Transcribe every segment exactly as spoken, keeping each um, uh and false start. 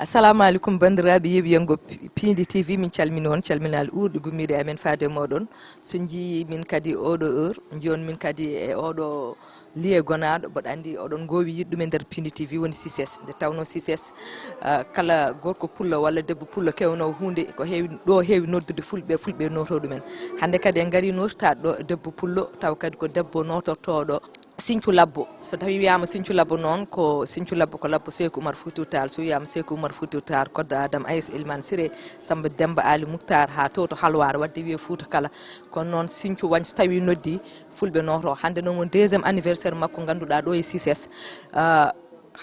Assalamu aleykum, banndiraaɓe yeeɓiyango P-, Piindi T V, min calmini on, calminaali uurɗi gummiiɗi amen faade e mooɗon. So njii min kadi oɗo heure, njiyon min kadi e oɗo lieu gonaaɗo, mboɗo anndi oɗon ngoowi yiɗ ɗum e nder Piindi T V, woni Cices. Nde tawnoo Cices, ah, kala gorko pullo walla debbo pullo kewnoo huunde, ko heewi, ɗo heewi noddude fulɓe, fulɓe nootoo ɗumen. Hannde kadi en ngarii nootaade ɗo debbo pullo, taw kadi ko debbo nootortooɗo Sinthiou Labo. So tawi wiyaama Sinthiou Labo noon, ko Sinthiou Labo ko Labo Seeku Umar Fuutiyu Taal. So wiyaama Seeku Umar Fuutiyu Taal, Koddo Adam, Aïs Elimane Siré, Samba Demba Ali Muktar, haa to to Halwaar, wadde wiyee Fuuta kala. Kono noon Sinthiou wañ so tawi noddi, fulɓe nooto. Hannde noon woni deuxième anniversaire makko, ngannduɗaa ɗo e Cices. Ah,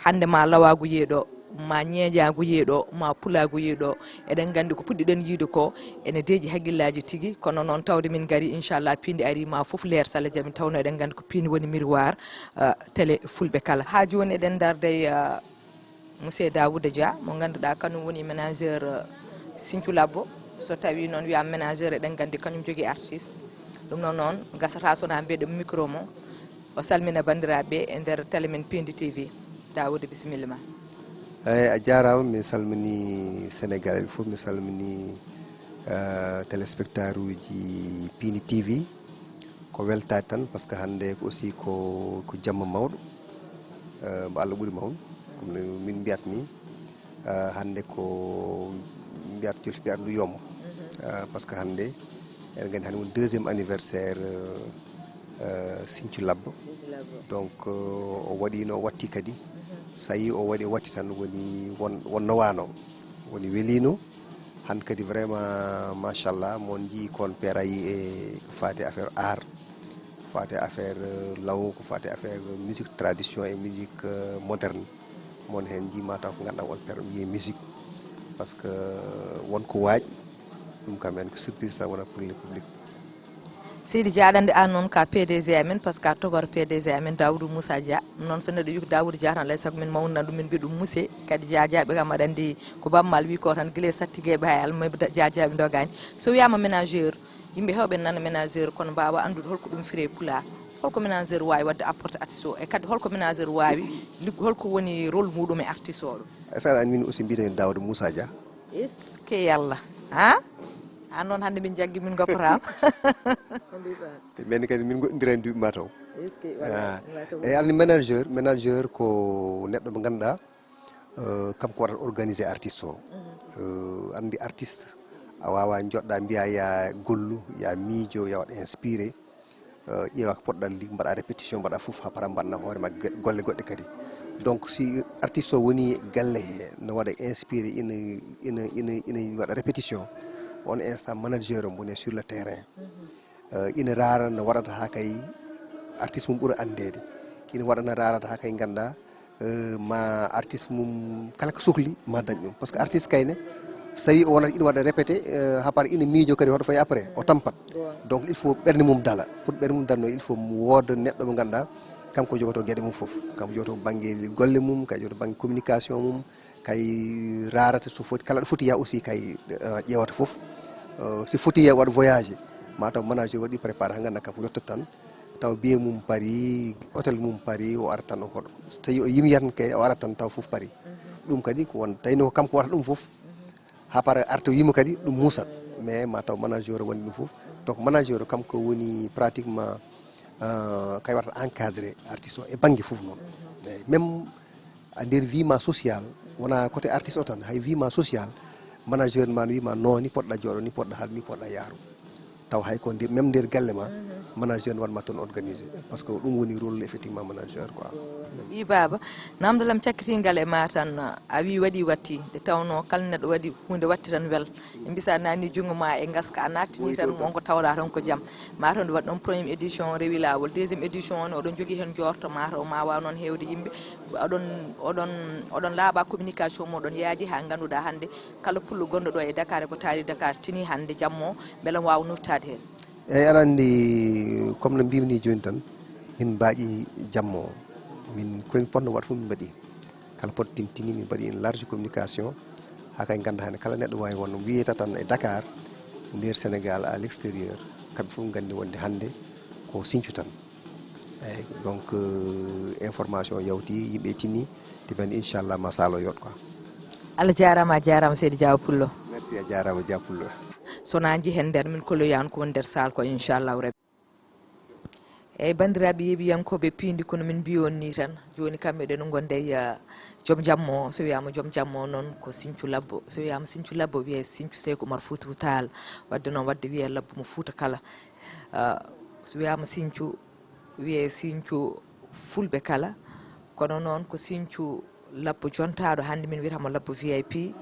hannde ma lawaagu yeeɗo, ma ñeeñaagu yeeɗo, ma pulaagu yeeɗo. Eɗen nganndi ko puɗɗiɗen yiide ko ene deeƴi hakkillaaji tigi, kono noon tawde min ngari, inchallah, piindi ari ma fof leer, sala jamin tawno eɗen nganndi ko piindi woni miroir, ah, télé fulɓe kala. Haa jooni eɗen ndarda e, ah, monsieur Daouda Dia, mo ngannduɗaa kañum woni manager, ah, Sinthiou Labo. So tawi noon wiyaama manager, eɗen nganndi kañum jogii artiste. Ɗum noon noon gasata so wonaa mbiyeɗen micro mo, o salmina banndiraaɓe e nder télé men Piindi T V. Daouda, bisimilla ma. Eyi, a jaaraama. Mi salmini Sénégalais ɓe fof, mi salmini, eh, téléspectateur uji Piindi T V. Ko weltaade tan, parce que hannde ko aussi ko, ko jamma mawɗo, eh, mo Allah ɓuri mawɗo, comme no min mbiyata ni. Eh, hannde ko mbiyata, jolfi mbiyata ndu yombo. Eh, parce que hannde eɗen nganndi hannde woni deuxième anniversaire, eh, eh, Sinthiou Labo. Donc, eh, o waɗiino, o watti kadi. So tawi o waɗi, o watti tan, woni won, won no waano. Woni weliino. Hannde kadi vraiment, machallah, mon njii kon peerayi e ko faati affaire art, ko faati affaire, eh, law, ko faati affaire musique tradition e musique, eh, moderne. Mon heen njii mataw ko ngannduɗaa on peer wiyee musique. Parce que won ko waaƴi, ɗum kam en ko surprise tan wona pour le public. Seydi Dia, aɗa anndi aan noon ka P D G amen, parce que a togor P D G amen, Daoudou Moussa Dia. Noon so neɗɗo wi ko Daoudou Dia tan, alay sago min mawnina ɗum, min mbiya ɗum Mousse. Kadi Dia Dia ɓe kam aɗa anndi ko Baaba Maal wi ko tan, gila e sattigeeɓe haa e almayɓe Dia Dia ɓe ndogaani. So wiyaama manager, yimɓe heewɓe nana manager kono mbaawa anndude holko ɗum firee pulaar. Holko manager waawi waɗde apporte artiste o? E kadi holko manager waawi liggo-, holko woni rôle muɗum e artiste o ɗo? Est-ce que aɗa anndi min aussi mbiyeten Daoudou Moussa Dia? Est-ce que yalla? Ha? Aan noon hannde min jaggi, min ngoppotaama. Ndeysaan. Te min kadi min ngoɗɗindirani duuɓi ma taw. Est-ce que, ah, wallaahi, wallaahi, taw. Eyi, aɗa anndi manager, manager ko neɗɗo mo ngannduɗaa, eh, kanko waɗata organiser artiste o. Mhm. Eh, anndi artiste, a waawaa njoɗɗaa mbiyaa ya gollu, ya miijo, ya waɗ inspiré. Eh, ƴeewa ko poɗɗaa lig-, mbaɗa répétition, mbaɗa fof, haa para mbaɗna hoore ma ge-, golle goɗɗe kadi. Donc, si artiste o woni galle he, no waɗa inspiré, ina, ina, ina, ina waɗa répétition, on instant manager o woni sur le terrain. Mhm. Eh, ina raara no waɗata haa kay artiste mum ɓura anndeede. Ina waɗa no raarata haa kay ngannduɗaa, eh, ma artiste mum kala ko sukli ma dañ ɗum. Parce que artiste kayne, so tawi o wonata ina waɗa répété, eh, haa para ina miijo kadi hoto fayi après, o tampat. Goonga. Donc il faut ɓernde mum dala. Pour ɓernde mum darno, il faut wooda neɗɗo mo ngannduɗaa, kanko jogoto geɗe mum fof. Kanko jogoto bannge golle mum, kanko jogoto bannge communication mum, kay raarata so foti, kala ɗo foti yaa aussi kay, eh, ƴeewata fof. Eh, so foti yaa waɗa voyage, ma taw manager waɗi préparé haa ngannduɗaa kanko yottat tan, taw billet mum pari, hôtel mum pari, o ara tan o hoɗo. So tawi o yimi tan kay, o ara tan taw fof pari. Mhm. Ɗum kadi ko won, tawi no ko kanko waɗata ɗum fof. Mhm. Haa para arta o yima kadi ɗum muusat. Mais ma taw manager o waɗi ɗum fof. Donc manager o kanko woni pratiquement, eh, kay waɗata encadré artiste o e bannge fof noon. Mhm. Eyi, même a nder vie ma social, wona côté artiste o tan, hay vie ma social, manager ma no wima noon ni poɗɗa jooɗo, ni poɗɗa haalde, ni poɗɗa yaaru. Taw hay ko nder, même nder galle ma, mhm, manager ne waɗma toon organisé. Parce que ɗum woni rôle effectivement manager quoi. Ɓii baaba, namdal am cakkitingal e ma tan, a wi waɗi watti, nde tawno kala neɗɗo waɗi huunde watti tan wel. Ɓe mbisa nani junngo ma e ngaska, a nattini tan, wonko tawɗa tan ko jam. Mataw nde waɗi ɗon première édition rewi laawol, deuxième édition o ne oɗon jogii heen joorto, mataw ma waaw noon heewde yimɓe. Oɗon, oɗon, oɗon laaɓa communication moɗon yaaji haa ngannduɗaa hannde kala pullo gonɗo ɗo e Dakar e ko taari Dakar tini hannde jammo mbele waawa nurtaade heen. Eyi, aɗa anndi, comme no mbimi ni jooni tan, min mbaaƴi jammo o. Min, ko min potno waɗ fof min mbaɗi. Kala pot tintini, min mbaɗi une large communication. Haa kay ngannda hannde kala neɗɗo waawi won wiyata tan e Dakar, nder Sénégal, à l'extérieur, kamɓe fof nganndi wonde hannde ko Sinthiou tan. Eyi, donc, euh, information o yawti, yimɓe tini, te mbiɗa anndi inchallah ma saalo yooɗ quoi. Allah jaaraama, a jaaraama seydi Diaw Pullo. Merci, a jaaraama Diaw Pullo. So wonaa njihen nder min koloyaan ko woni nder saal ko, inchallahu rabbi. Eyyi, banndiraaɓe yeeɓiyankooɓe piindi, kono min mbiyi on nii tan, jooni kam eɗen ngonde e, uh, joom jammo o. So wiyaama joom jammo o noon ko Sinthiou Labbo. So wiyaama Sinthiou Labbo wiyee Sinthiou Seyku Umar Fuutiyu Taal. Wadde noon, wadde wiyee Labbo mo Fuuta kala. Uh, so wiyaama Sinthiou wiyee Sinthiou fulɓe kala. Kono noon ko Sinthiou Labbo jontaaɗo, hannde min wiyata mo Labbo V I P,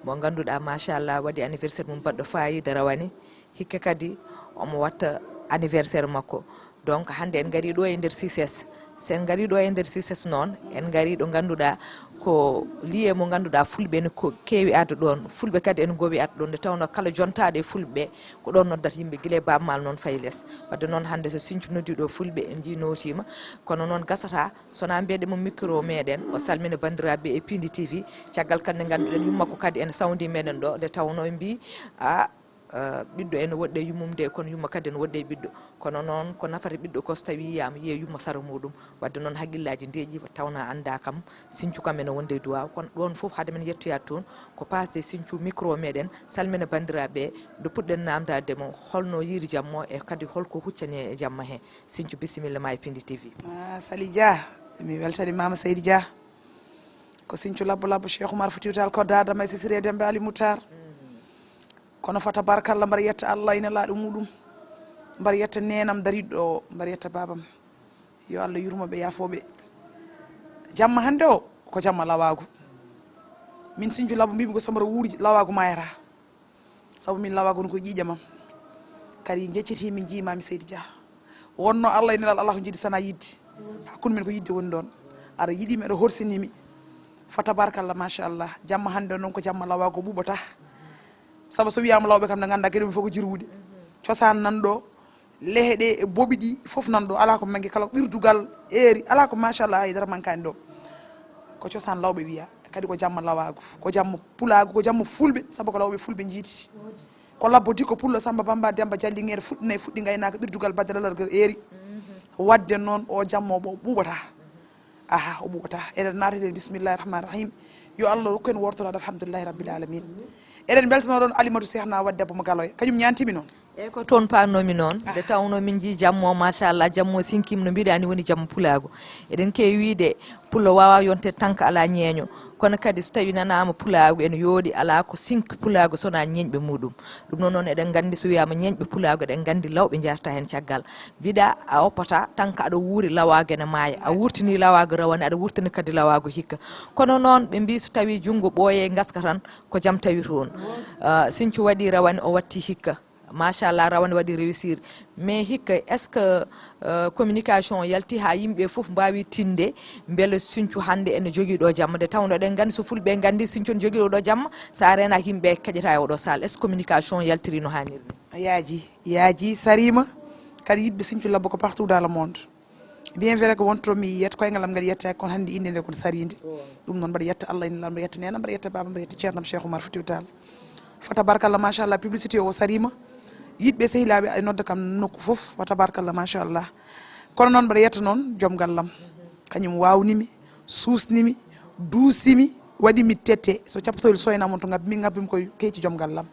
mo ngannduɗaa machallah waɗi anniversaire mum baɗɗo faayiida rawane. Hikka kadi omo watta anniversaire makko. Donc hannde en ngarii ɗo e nder CICES. So en ngarii ɗo e nder CICES noon, en ngarii ɗo ngannduɗaa ko lieu mo ngannduɗaa fulɓe ene ko keewi arde ɗoon. Fulɓe kadi ene ngoowi arde ɗoon, nde tawnoo kala jontaaɗo e fulɓe ɓe ko ɗoon noddata yimɓe gila e Baaba Maal noon fayi les. Wadde noon hannde so Sinthiou noddii ɗo fulɓe, en njii nootiima. Kono noon gasata so wonaa mbiyeɗen mo micro meɗen, o salmina banndiraaɓe e Piindi T V. Caggal kadi nde ngannduɗen yumma ko kadi ene sawndii meɗen ɗo, nde tawnoo en mbii, a, eh, ɓiɗɗo ene woɗɗi e yummum de, kono yumma kadi ene woɗɗi e ɓiɗɗo. Kono noon ko nafata ɓiɗɗo ko so tawii yiyaama, yiya yumma sara muɗum. Wadde noon haqqillaaji ndeeƴi, tawnaa anndaa kam, Sinthiou kam ene wonde e duwaaw. Kono ɗoon fof hade men yettoyaade toon, ko pasde Sinthiou micro meɗen, salmina banndiraaɓe, nde puɗɗen naamndaade mo, holno yiiri jamma o e kadi holko huccani e jamma he. Sinthiou, bisimilla ma e Piindi T V. Ah, Sali Dia, mi weltanimaama Seydi Dia. Ko Sinthiou Labbo Labbo Cheikh Oumar Foutiyou Tall, ko Daada Maysa Siré Demba Ali Moutar. Kono fa tabarakallah, mbaɗa yetta Allah ina laaɗo muɗum. Mbaɗa yetta neenam dariɗo o, mbaɗa yetta baabam. Yo Allah yurmo ɓe, yaafo ɓe. Jamma hannde o ko jamma lawaagu. Min Sinthiou Labbo mbimi ko so mbaɗa wuuri lawaagu maayata. Sabu min lawaagu no ko ƴiiƴam am. Kadi njeccitiimi, njiimaami Seydi Dia. Wonno Allah e nelal alaa ko njiɗi sana yidde. Hakkunde men ko yidde woni ɗoon. Aɗa yiɗi mi, aɗa horsini mi. Fa tabarakallah, machallah. Jamma hannde o noon ko jamma lawaagu, ɓuuɓata. Sabu so wiyaama lawɓe kam ne ngannda kadi ɗum fof ko jirwude. Cosaan nan ɗo, lehe ɗe e boɓi ɗi fof nan ɗo. Alaa ko manngi, kala ko ɓirdugal eeri, alaa ko machallah haydara mankaani ɗo. Ko cosaan lawɓe wiya. Kadi ko jamma lawaagu, ko jamma pulaagu, ko jamma fulɓe, sabu ko lawɓe fulɓe njiiti. Ko Labbo Dikko Pullo Samba Bamba Demba Jallingeere fuɗɗina e fuɗɗi ngaynaaka ɓirdugal badde lalargal eeri. Wadde noon o jamma o ɓuuɓata. Aha, o ɓuuɓata. Eɗen naata e bismillahi rahmani rahim. Yo Allah rokku en wortoraade alhamdulillahi rabbil alamin. Eɗen mbeltano ɗoon Alimatu Sehna Wadde Debbo mo Galoya. Kañum ñaantimi noon. Eyyi, ko toon paamnoomi noon, nde tawnoo min njii jamma o, machallah, jamma o sinkiima no mbiɗa ni woni jamma pulaagu. Eɗen keewi wiyde pullo waawaa yonteede tan ko alaa ñeeño. Kono kadi so tawii nanaama pulaagu ene yooɗi, alaa ko sinki pulaagu so wonaa ñeeñɓe muɗum. Ɗum noon, noon eɗen nganndi so wiyaama ñeeñɓe pulaagu, eɗen nganndi lawɓe njaarta heen caggal. Mbiɗa a oppataa tan ko aɗa wuuri lawaagu ene maaya. A wurtinii lawaagu rawane, aɗa wurtina kadi lawaagu hikka. Kono noon ɓe mbii so tawii junngo ɓooyee ngaska tan, ko jam tawi toon. Ah, Sinthiou waɗii rawane, o watti hikka. Machallah, rawane waɗi réussir. Mais hikka, est-ce que, euh, communication yalti haa yimɓe fof mbaawi tinde mbele Sinthiou hannde ene jogii ɗo jamma? Nde tawnoo eɗen nganndi so fulɓe nganndi Sinthiou ne jogii ɗo jamma, so a reenaaki yimɓe keƴata e oɗo saal. Est-ce que communication yaltiri no haaniri? Yaaji, yaaji, sariima. Kadi yiɗɓe Sinthiou Labbo ko partout dans le monde. Bien vrai ko wonto mi yiyat koyngal am ngal yettaaki, kono hannde innde nde kono sariinde. Ɗum noon mbaɗa yetta Allah ina laamɗo, yetta neena, mbaɗa yetta baaba, mbaɗa yetta ceernam Cheikh Oumar Foutiyou Tall. Fa tabarakallah, machallah, publicité o sariima. Yiɗɓe sehilaaɓe e nodda kam nokku fof, fa tabarakallah, machallah. Kono noon mbaɗa yetta noon joom gallam. Kañum waawnimi, suusnimi, duusimi, waɗimi tette. So cappotoyel soynaa mon to ngabbi, min ngabbimi koye keeci joom gallam.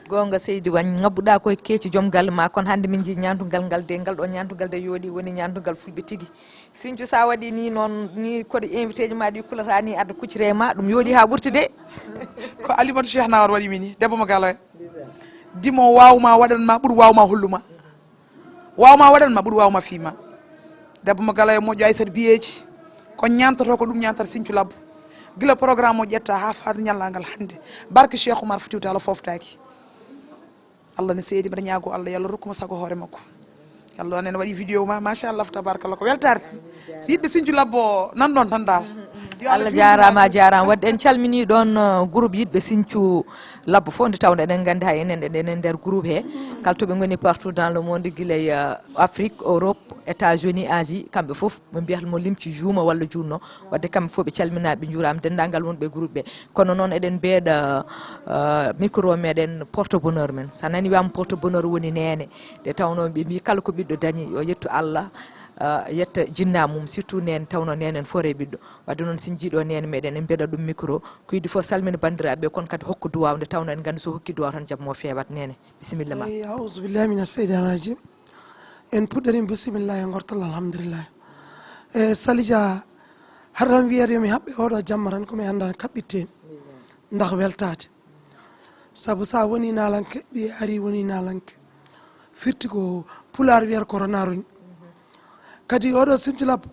Goonga seydi Wañ, ngabbuɗaa koye keeci joom galle ma, kono hannde min njii ñaantugal ngal de, ngal ɗo ñaantugal de yooɗi, woni ñaantugal fulɓe tigi. Sinthiou, so a waɗii ni noon, ni koɗo invité ji ma ɗi kulata ni, adda kuccite e ma, ɗum yooɗi haa ɓurti de. Ko Alimatu Cheikh Nawar waɗi mi ni, debbo mo Galoya. Dimo waaw ma waɗan ma, ɓuri waaw ma hollu ma. Waaw ma waɗan ma, ɓuri waaw ma fii ma. Debbo mo Galoya moƴƴo Aysata biyeeji. Ko ñaantoto ko ɗum ñaantata Sinthiou Labbo. Gila programme o ƴetta haa faade ñallaagal hannde. Barke Cheikh Oumar Foutiyou Tall foftaaki. Allah ne seedi, mbaɗa ñaago Allah, yo Allah rokku mo sago hoore makko. Allah on ene waɗi vidéo ma, machallah, tabarakallah, ko weltaare. So yiɗɓe Sinthiou Labbo nan ɗon tan dal. Yo Allah jaaraama, a jaaraama. Wadde en calminii ɗoon, uh, groupe yiɗɓe Sinthiou Labbo fof, nde tawnoo eɗen nganndi hay enen eɗen e nder groupe he. Kala to ɓe ngoni partout dans le monde, gila e, uh, Afrique, Europe, États-Unis, Asie, kamɓe fof ɓe mbiyata mo limci juuma walla juutno. Wadde kamɓe fof ɓe calminaama, ɓe njuuraama, denndaangal wonɓe e groupe ɓe. Kono noon eɗen mbeeɗa, uh, micro meɗen porte bonheur men. So a nanii wiyaama porte bonheur woni neene. Nde tawnoo ɓe mbii kala ko ɓiɗɗo dañi yo yettu Allah. ah, yetta jinna mum, surtout nene, tawno nene en fof rewi ɓiɗɗo. Wadde noon, so en njiiɗo nene meɗen, en mbeɗa ɗum micro, ko yiɗi fof salmina banndiraaɓe, kono kadi hokka duwaaw, nde tawno en nganndi so hokki duwaaw tan, jaɓ mo feewat nene. Bisimilla ma. Eyi, auzu billahi mina seytaani rajim. En puɗɗorii bisimilla e gortol, alhamdulillah. E Salija, haɗa tan wiyeede yo mi haɓɓe oɗo jamma tan, ko mi anndaa kaɓɓitteen. Ndax weltaade. Sabu so a woni naalanke, ɓiye ari woni naalanke. Firti ko pulaar wiyata ko ronaruñ. Kadi oɗo Sinthiou Labo,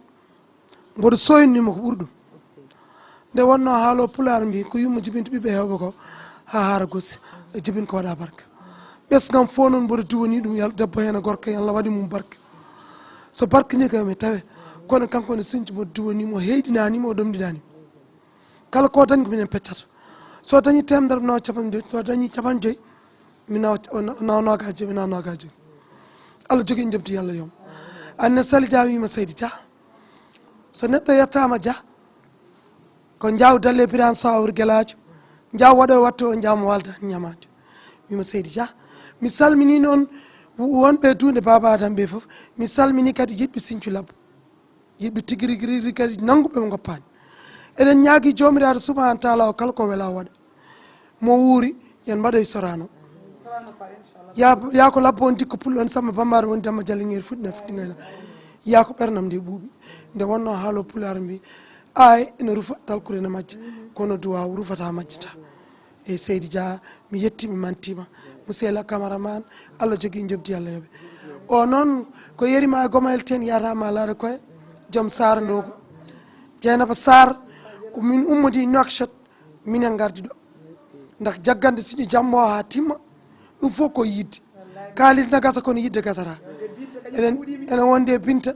mboɗo sooynii mo ko ɓuri ɗum. Nde wonnoo haalo pulaar mbi, ko yumma jibinta ɓiɓɓe heewɓe ko haa haara gosi. E jibin ko waɗa barka. Ɓesngam fof noon mboɗo diwanii ɗum, yal-, debbo heen e gorko heen, Allah waɗi mum barke. So barke ni kam e tawe. Kono kanko ne Sinthiou mboɗo diwanii mo, heyɗinaani mo, o ɗomɗinaani mo. Kala ko dañi ko minen peccata. So dañi temedere, mi nawa capanɗe joyi, so dañi capanɗe joyi, mi nawa, o na-, o nawa noogaas joyi, mi nawa noogaas joyi. Allah jogii njoɓdi, Yalla yom. Anne Sali Dia wiima Seydi Dia. So neɗɗo yettaama Dia, ko Njaaw Dalle Biraan Sawr Gelaajo, Njaaw waɗo wattu o Njaaw mo walda ñamaajo. Wiima Seydi Dia. Mi salmini noon wonɓe duunde Baaba Adam ɓe fof. Mi salmini kadi yiɗɓe Sinthiou Labo. Yiɗɓe tigi rigi rigi kadi nannguɓe mo ngoppaani. Eɗen ñaagii Joomiraaɗo Subhaanahu wa Taala o kala ko wela o waɗa. Mo wuuri, yen mbaɗoy sorano. Ya, ya ko Labbo on dikko pullo on Samba Bambaɗo woni Damma Jallingeeri fuɗɗi na fuɗɗi ngayna. Ya ko ɓernam nde ɓuuɓi. Nde wonno haalo pulaar mbi, ay ene rufa talkure ene majja. Kono duwaaw rufata majjata. E Seydi Dia, mi yetti, mi mantima. Monsieur le cameraman, Allah jogii njoɓdi, Allah yoɓe. O noon, ko yerima e gomayel ten, yatama laare koye, joom Sara Ndogo. Dieynaba Sarr, ko min ummodi Nouakchott, minen ngardi ɗo. Ndax jaggande siño jammo ha timma, ɗum fof ko yidde. Kaalis na gasa, kono yidde gasata. Eɗen, ene wonde e Binta,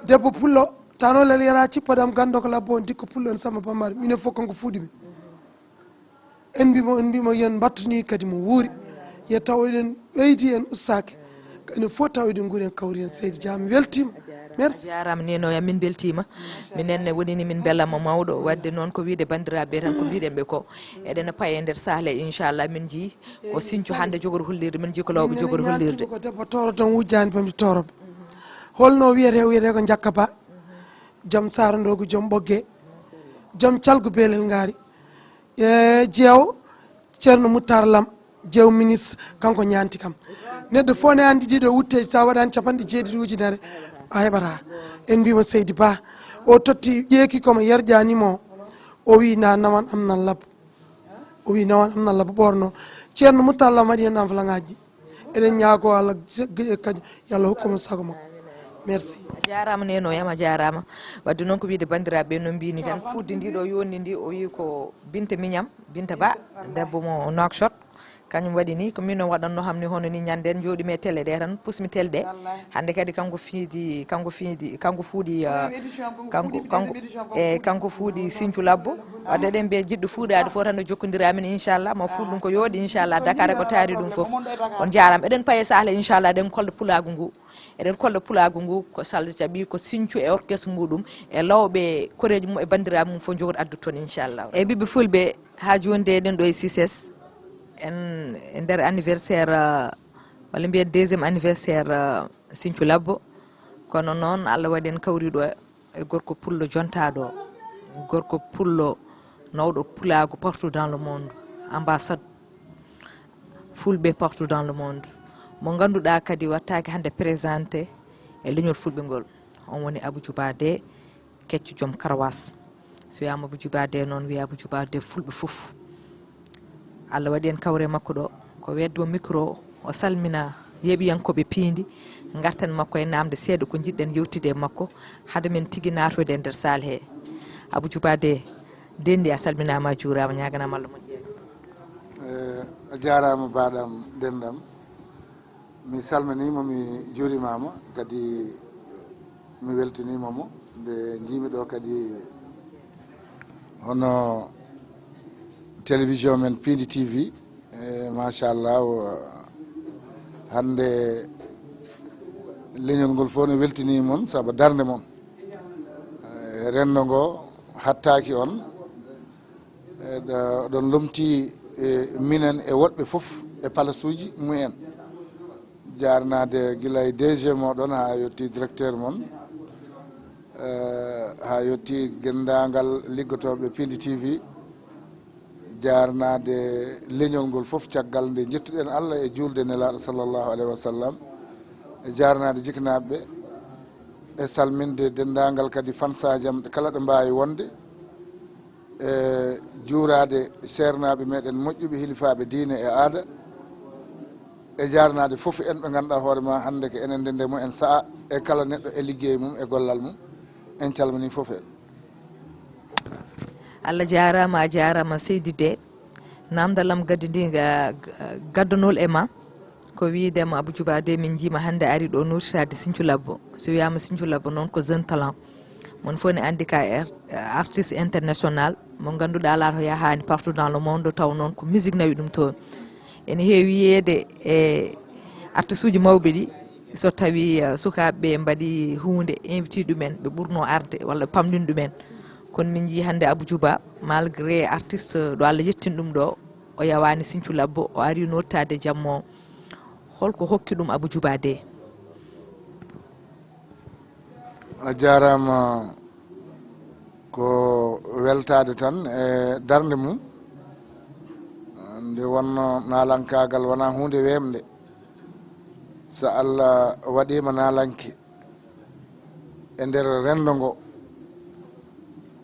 debbo pullo, tano lel yara cippadam gando ko Labbo on dikko pullo on Samba Bambaɗo. Minen fof kanko fuuɗi mi. En mbimo, en mbimo yen mbattani kadi mo wuuri. Ye taw eɗen ɓeydi, en ustaaki. Enen fof taw eɗen nguuri, en kawri heen. Seydi Dia, mi weltiima. Merci. A jaaraama, Nenoya, min mbeltiima. Minen ne woni ni min mbelama mawɗo. Wadde noon ko wiide banndiraaɓe tan ko mbiɗen ɓe ko. Eɗen paye e nder sahle, inchallah, min njii ko Sinthiou hannde jogori hollirde, min njii ko Lawɓe jogori hollirde. Ko debbo toro tan wujjaani bamɗi toroɓe. Holno wiyete, wiyete ko Jakka Ba. Joom Sara Ndogo, joom Ɓogge. Joom Calgu Belel Ngaari. E jeew Ceerno Muttar Lam, jeew ministre, kanko ñaanti kam. Neɗɗo fof ne anndi ɗiɗo wutte, sa waɗani capanɗe jeeɗiɗi ujunere, a heɓata. En mbima Seydi Ba, o totti, ƴeeki komo yerƴanimo, o wi na nawan am nan Labbo. O wi nawan am nan Labbo ɓorno. Ceerno Muttar Lam waɗi hen enflangaaji. Eɗen ñaago Allah, kadi, yo Allah hokku mo sago makko. Merci. A jaaraama, Nenoya, a jaaraama. Wadde noon ko wiide banndiraaɓe no mbini tan, puuddi ndi ɗo yonni ndi, o wi ko Binta Miñam, Binta Ba, debbo mo Nouakchott. Kañum waɗi ni, ko min o waɗanno ham ni, hono ni ñanden jooɗimi e télé ɗe tan, pusmi télé ɗe. Hannde kadi kanko fiidi, kanko fiidi, kanko fuuɗi, ah, kanko, kanko, e kanko fuuɗi Sinthiou Labbo. Wadde eɗen mbiya jiɗɗo fuuɗaade fof tan no jokkondiraa min, inchallah, ma fuuɗ ɗum ko yooɗi, inchallah, Dakar ko taari ɗum fof. On jaaraama. Eɗen paye sahle, inchallah, eɗen kolla pulaagu ngu. Eɗen kolla pulaagu ngu ko Salde jaɓi, ko Sinthiou e orchestre muɗum, e lawɓe koreeji mum, e banndiraaɓe mum fof jogori addude toon, inchallah. E ɓiɓɓe fulɓe, haa jooni de eɗen ɗo e C I C E S, en e nder anniversaire, euh, walla mbiyen deuxième anniversaire, euh, Sinthiou Labbo. Kono noon, Allah waɗi en kawri ɗo e gorko pullo jontaaɗo, gorko pullo nawɗo pulaagu partout dans le monde, ambassade fulɓe partout dans le monde. Mo ngannduɗaa kadi wattaaki hannde présenté e leñol fulɓe ngol. On woni Abou Djouba Dé, kecco joom karawaas. So wiyaama Abou Djouba Dé noon, wiya Abou Djouba Dé fulɓe fof. Allah waɗi en kawre makko ɗo, ko wedde mo micro o, o salmina yeeɓiyankooɓe piindi, ngartan makko e naamde seeɗa ko njiɗɗen yewtide e makko, hade men tigi naatoyde e nder saal he. Abou Djouba Dé, denndi, a salminaama, a juuraama, ñaaganaama Allah moƴƴere. Eh, a jaaraama, baaɗam, denɗam. Mi salminiima, mi juurimaama, kadi mi weltiniima mo. Nde njiimi ɗo kadi hono télévision men Piindi T V, e machallah, o, hannde leñol ngol fof ne weltinii mon sabu darnde mon. E renndo ngo hattaaki on. E, ɗo-, oɗon lomtii, e, minen e woɗɓe fof e palasuuji mumen. Jaarnaade gila e D G moɗon haa yotti directeur mon, eh, haa yotti genndaangal liggotooɓe Pindi T V. Jaarnaade leñol ngol fof, caggal nde njettuɗen Allah e juulde Nelaaɗo sallallahu alayhi wa sallam, e jaarnaade jiknaaɓe, e salminde denndaangal kadi fansaaji am ɗe kala ɗe mbaawi wonde, e juuraade seernaaɓe meɗen moƴƴuɓe, hilifaaɓe diine e aada, e jaarnaade fof en ɓe ngannduɗaa hoore ma hannde ko enen nde ndemo en sa'a e kala neɗɗo e liggey mum e gollal mum. En calminii fof en. Allah jaaraama, a jaaraama seydi Dé. Naamndal am gaddi ndi ga- gaddanol e ma ko wiide ma Abou Djouba Dé, min njiima hannde ari ɗo nootitaade Sinthiou Labo. So wiyaama Sinthiou Labo noon ko jeune talent. Mon fof ne anndi ka er- artiste international mo ngannduɗaa laata o yahaani partout dans le monde, taw noon ko musique nawi ɗum toon. Ene heewi yiyeede e artiste uji mawɓe ɗi, so tawi eh, sukaaɓe ɓe mbaɗi huunde, invité ɗumen, ɓe ɓurno arde walla pamɗin ɗumen. Kono min njii hannde Abou Djouba, malgré artiste ɗo Allah yettini ɗum ɗo, o yawaani Sinthiou Labo, o ari nottaade jammo o. Holko hokki ɗum Abou Djouba Dé? A jaaraama, ko weltaade tan e darnde mum. Nde wonno naalankaagal wonaa huunde weemnde. So Allah waɗiima naalanke e nder renndo ngo,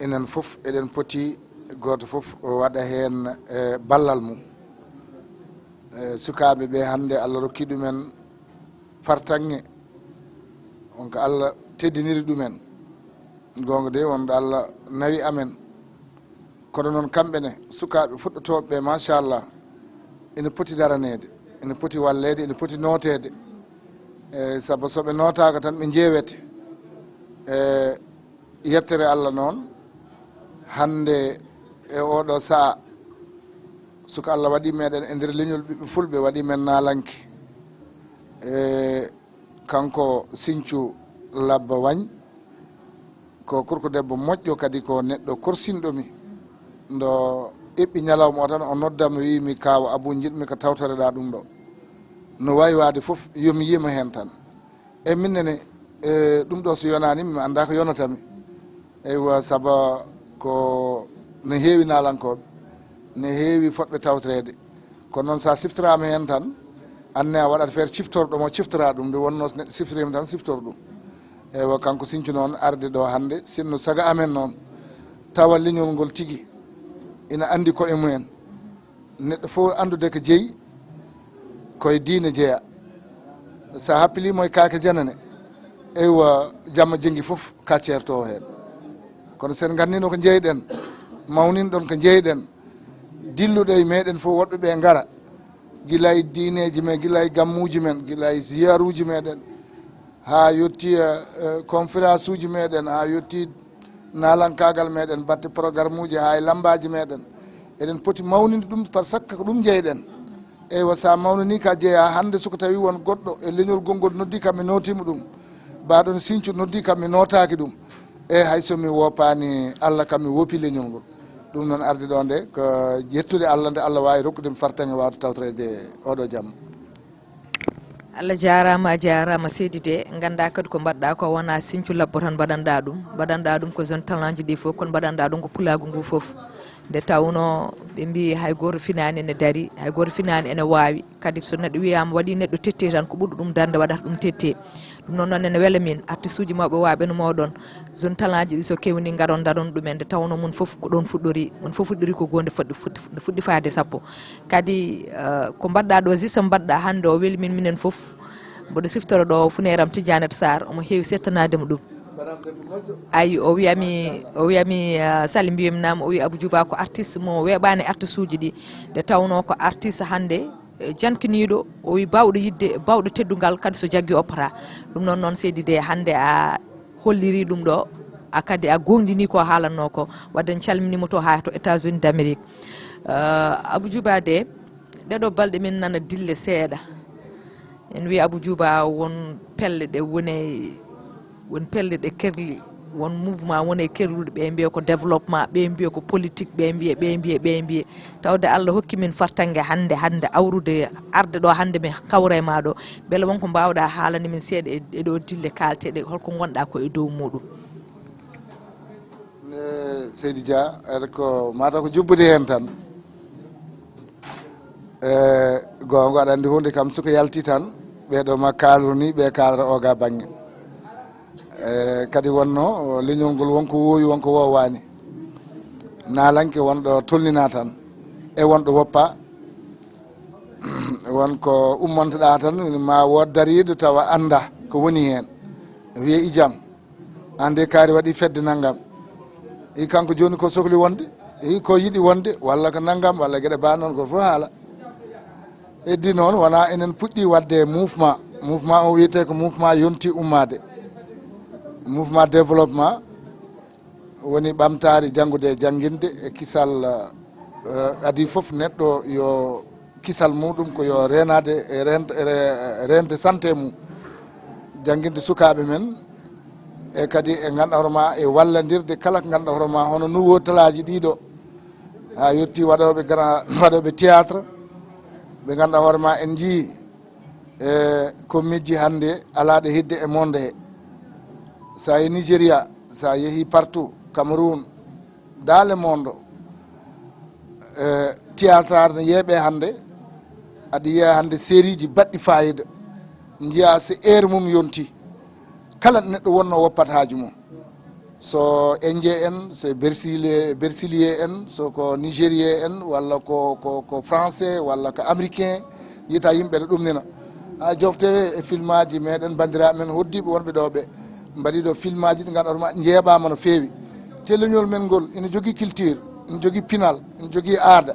enen fof eɗen poti gooto fof waɗa heen e ballal mum. E sukaaɓe ɓe hannde Allah rokki ɗumen fartaŋŋe, on ko Allah teddiniri ɗumen. Goonga de wonde Allah nawi amen. Kono noon kamɓe ne, sukaaɓe fuɗɗotooɓe ɓe, machallah, ene poti daraneede, ene poti walleede, ene poti nooteede. E sabu so ɓe nootaaka tan ɓe njeewete. E yettere Allah noon, hannde e oɗo sa'a, suka Allah waɗi meɗen e nder leñol ɓiɓɓe fulɓe, waɗi men naalanke. E kanko Sinthiou Labba Wagne, ko korko debbo moƴƴo, kadi ko neɗɗo korsinɗo mi. Ndo eɓɓi ñalawma o tan, o noddam, o wiimi, "Kaaw Abou, njiɗmi ko tawtoreɗaa ɗum ɗo. No waawi waade fof, yo mi yiima heen tan." E min nene, e ɗum ɗo so yonaani, mi anndaa ko yonata mi. Eywa, saba ko no heewi naalankooɓe, no heewi fotɓe tawtoreede. Kono noon, so a siftoraama heen tan, anne a waɗat feere ciftorɗo mo ciftora ɗum, nde wonnoo so neɗɗo siftoriima tan, siftor ɗum. Eywa, kanko Sinthiou noon arde ɗo hannde, sinno saga amen noon, tawa leñol ngol tigi ina anndi koye mumen. Neɗɗo fof anndude ko jeyi, koye diine jeya. So a happiliima e kaake janane, eywa, jamma jenngi fof ka ceertoowo heen. Kono sen nganndiino ko njeyɗen, mawninɗon ko njeyɗen, dilluɗo e meɗen fof, woɗɓe ɓe ngara, gila e diineeji men, gila e gammuuji men, gila e ziyaaruuji meɗen, haa yotti e, e, conférence uji meɗen, haa yotti naalankaagal meɗen, batte programme uji, haa e lammbaaji meɗen. Eɗen poti mawninde ɗum, par ce que ko ɗum njeyɗen. Eywa, so a mawnanii ka jeyaa, hannde so ko tawi won goɗɗo e leñol gonngol noddi kam, mi nootiima ɗum. Mbaɗon Sinthiou noddi kam, mi nootaaki ɗum. E hay so mi woopaani Allah kam, mi woopi leñol ngol. Ɗum noon arde ɗo nde, ko yettude Allah nde Allah waawi rokkude mi fartaŋŋe waawde tawtoreede oɗo jamma. Allah jaaraama, a jaaraama seydi Dé. Nganndaa kadi ko mbaɗɗaa ko wonaa Sinthiou Labbo tan mbaɗanɗaa ɗum. Mbaɗanɗaa ɗum ko jeune talent ji ɗi fof, kono mbaɗanɗaa ɗum ko pulaagu ngu fof. Nde tawnoo ɓe mbiyi hay gooto finaani ene darii, hay gooto finaani ene waawi. Kadi so neɗɗo wiyaama waɗii neɗɗo tetti tan, ko ɓurɗo ɗum darnde waɗata ɗum tetti. Ɗum noon, noon ene wela min, artiste uji mawɓe waaɓe no mooɗon, jeune talent ji ɗi so keewnii ngaron ndaron ɗumen, nde tawnoo mon fof ko ɗoon fuɗɗorii, mon fof fuɗɗorii ko goo nde fuɗɗi, fuɗɗi, nde fuɗɗi faade sappo. Kadi eh, ko mbaɗɗaa ɗo, juste mbaɗɗaa hannde o weli min minen fof. Mboɗo siftora ɗo funeeram Tidianete Sarr, omo heewi settanaade mo ɗum. Ayi, o wiyami, o wiyami eh, Sali mbiyami naam, o wi Abou Djouba ko artiste mo weeɓaani artiste uji ɗi. Nde tawnoo ko artiste hannde eh, jankiniiɗo, o wi baawɗo yiɗde, baawɗo teddungal, kadi so jaggi o pota. Ɗum noon, noon seydi Dé, hannde a hollirii ɗum ɗo, a kadi a goongɗinii ko haalannoo ko. Wadde en calminiima to haa to États-Unis d'Amérique. Eh, Abou Djouba Dé, ɗeɗo balɗe min nana dille seeɗa. En wi Abou Djouba won pelle ɗe woni, won pelle ɗe kerli. Won mouvement won e kerruɗe, ɓe mbiya ko développement, ɓe mbiya ko politique, ɓe mbiya, ɓe mbiya, ɓe mbiya. Tawde Allah hokki min fartaŋŋe hannde, hannde awrude, arde ɗo hannde mi kawra e maa ɗo. Mbele won ko mbaawɗaa haalande min seeɗa e, e ɗo dille kaalteɗe, holko ngonɗaa ko e dow muɗum? E, Seydi Dia, ene ko mataw ko jubbude heen tan. E, goonga, aɗa anndi huunde kam, suka yalti tan, ɓee ɗo ma kaalru ni, ɓe kaalra oga baŋŋe. E, kadi wonno leñol ngol wonko woowi, wonko woowaani. Naalanke wonɗo tolnina tan, e wonɗo woppa. Won ko ummontoɗa tan, ma wood dariiɗo tawa annda ko woni heen. Wiye ijam, an de kaari waɗi fedde nanngam. I kanko jooni ko sohli wonde, i ko yiɗi wonde, walla ko nanngam, walla geɗe ba noon, ko fof haala. Heddi noon, wona enen puɗɗi waɗde mouvement. Mouvement o wiyetee ko mouvement yonti ummaade. Mouvement développement woni ɓamtaari janngude e jannginde e kisal, eh, adii fof neɗɗo yo kisal muɗum ko yo reenaade e reent-, e re-, reente santé mum. Jannginde sukaaɓe men e kadi e ngannduɗaa hoore ma e wallandirde kala ko ngannduɗaa hoore ma hono nouveau talaaji ɗiɗo. Haa yotti waɗooɓe grand, waɗooɓe théâtre, ɓe ngannduɗaa hoore ma en njii e ko mijji hannde alaa ɗo heddi e monde he. So a yehii Nigéria, so a yehii partout, Cameroun, dans le monde, e théâtre ne yeeɓe hannde, aɗa yiya hannde série ji baɗɗi fayida, njiya so heure mum yonti, kala neɗɗo wonno woppat haaju mum. So Indien en, so Brésilien, Brésilien en, so ko Nigérien en, walla ko, ko, ko Français, walla ko Américain, yiyta yimɓe ne ɗumnina. A jofte e filmaaji meɗen, banndiraaɓe men hoddiiɓe wonɓe ɗo ɓe, mbaɗi ɗo filmaaji ɗi ngannduɗaa hoore ma njeeɓaama no feewi. Te leñol men ngol ina jogii culture, ina jogii pinal, ina jogii aada.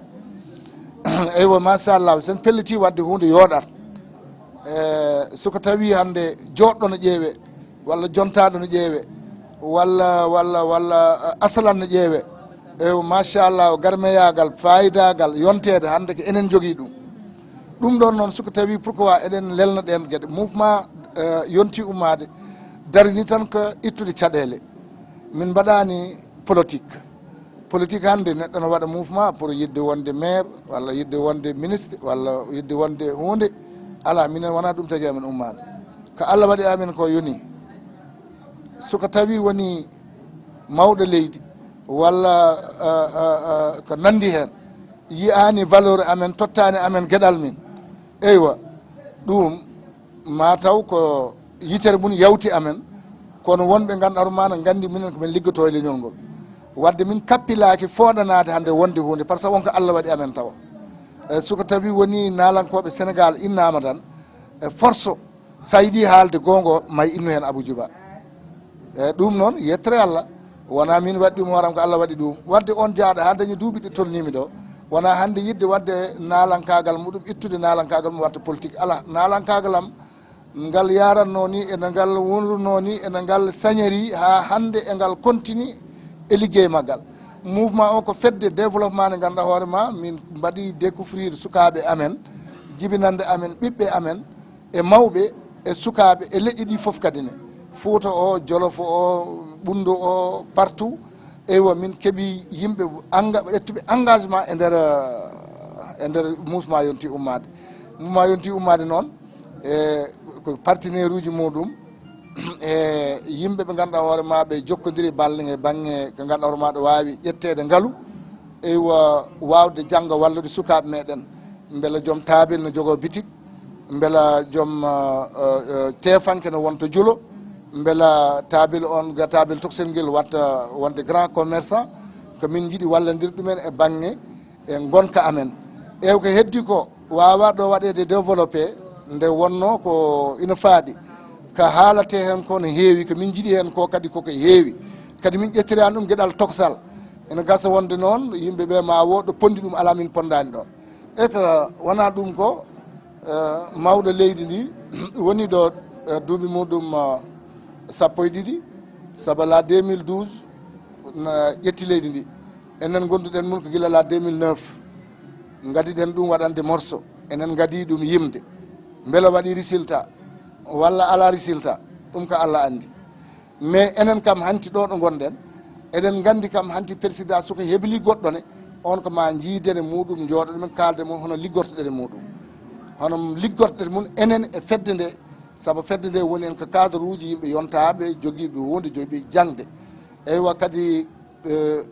Eywa, machallah, so en pelliti waɗde huunde yooɗat. E, so ko tawi hannde jooɗɗo no ƴeewe, walla jontaaɗo no ƴeewe, walla, walla, walla, eh, asalan no ƴeewe. E, machallah, garmeyaagal, faayidaagal, yonteede hannde ko enen njogii ɗum. Ɗum ɗoon noon, so ko tawi pourquoi eɗen lelna ɗeen geɗe? Mouvement, eh, yonti ummaade, darini tan ko ittude caɗeele. Min mbaɗaani politique. Politique hannde, neɗɗo no waɗa mouvement pour yiɗde wonde maire, walla yiɗde wonde ministre, walla yiɗde wonde huunde. Alaa, minen wonaa ɗum tagi amen ummaade. Ko Allah waɗi amen ko yoni. So ko tawi woni mawɗo leydi, walla, eh, eh, eh, ko nanndi heen, yiyaani valeur amen, tottaani amen geɗal min. Eywa, ɗum ma taw ko yitere mum yawti amen, kono wonɓe ngannduɗaa hoore ma no nganndi minen ko min liggotoo e leñol ngol. Waɗde min kappilaaki fooɗanaade hannde wonde huunde, par ce que won ko Allah waɗi amen tawa. E, so ko tawi woni naalankooɓe Senegaal innaama tan, e force, so a yiɗi haalde goonga, ma innu heen Abou Djiba. E, ɗum noon, yettere Allah, wonaa min waɗi ɗum hooram, ko Allah waɗi ɗum. Waɗde oon jaaɗo haa dañi duuɓi ɗi tolniimi ɗo, wonaa hannde yiɗde waɗde naalankaagal muɗum, ittude naalankaagal mum, waɗta politique. Alaa, naalankaagal am, ngal yaratnoo ni, ene ngal wonrunoo ni, ene ngal sañarii haa hannde e ngal continue e liggey maggal. Mouvement o ko fedde développement nde ngannduɗaa hoore ma, min mbaɗi découvrir sukaaɓe amen, jibinannde amen, ɓiɓɓe amen, e mawɓe, e sukaaɓe, e leƴƴi ɗi fof kadi ne. Fuuta o, Jolof o, Ɓunndu o, partout. Eywa, min keɓi yimɓe anga-, ƴettuɓe engagement e nder, e nder mouvement yonti ummaade. Mouvement yonti ummaade noon, e ko partenaire uji muɗum, e yimɓe ɓe ngannduɗaa hoore ma ɓe jokkodiri balle e baŋŋe ko ngannduɗaa hoore ma ɗo waawi ƴetteede ngalu, eywa, waawde jannga wallude sukaaɓe meɗen. Mbela joom taabil no jogoo bitik, mbela joom, eh, eh, eh, teefanke no wonta julo, mbela taabil on, ga taabil toksel ngel watta wonde grand commerçant, ko min njiɗi wallandir ɗumen e baŋŋe e ngonka amen. Ew ko heddi ko waawa ɗo waɗeede développé, nde wonno ko ina faaɗi. Ka haalate heen ko no heewi, ko min njiɗi heen ko kadi koko heewi. Kadi min ƴettirani ɗum geɗal toksal. Ene gasa wonde noon, yimɓe ɓe ma wo ɗo pondi ɗum alaa min pondaani ɗo. E ko wonaa ɗum ko, eh, mawɗo leydi ndi woni ɗo, eh, duuɓi muɗum, eh, sappo e ɗiɗi, saabu la deux mille douze na ƴetti leydi ndi. Enen ngonduɗen mum ko gila la deux mille neuf. Ngadiɗen ɗum waɗande morso. Enen ngadi ɗum yimde. Mbela waɗi résultat walla alaa résultat, ɗum ko Allah anndi. Mais enen kam hanti ɗo ɗo ngonɗen, eɗen nganndi kam hanti président suka hebli goɗɗo ne, on ko ma njiiden e muɗum, njooɗoɗen kaalden mo hono liggortoɗen e muɗum. Hono liggortoɗen mum enen e fedde nde, sabu fedde nde woni en ko cadre uji yimɓe yontaaɓe, jogiiɓe wonde, jogiiɓe jaŋde. Eywa kadi, eh,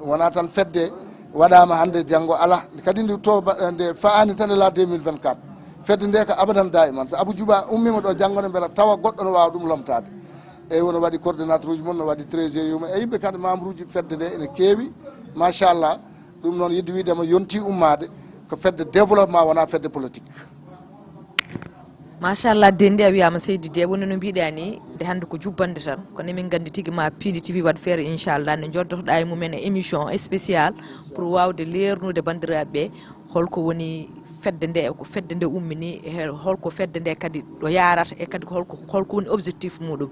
wonaa tan fedde waɗaama hannde, janngo alaa. Kadi nde to ba-, nde fa'ani tan e la deux mille vingt-quatre. Fedde nde ko abadan daiman. So Abou Djouba ummiima ɗo janngo ne, mbela tawa goɗɗo no waawa ɗum lomtaade. Eywa, no waɗi coordinateur uji mum, no waɗi trésorier mum. E yimɓe kadi membre uji fedde nde ene keewi. Machallah. Ɗum noon, yiɗde wiide ma yonti ummaade, ko fedde développement, wonaa fedde politique. Machallah, denndi a wiyaama seydi de, woni no mbiɗa ni, nde hannde ko jubbande tan, kono emin nganndi tigi ma P D T V waɗ feere, inchallah, nde joddotoɗa e mumen e émission spécial pour waawde leernude banndiraaɓe ɓe holko woni fedde nde, ko fedde nde ummini, e holko fedde nde kadi ɗo yaarata, e kadi ko holko, holko woni objectif muɗum.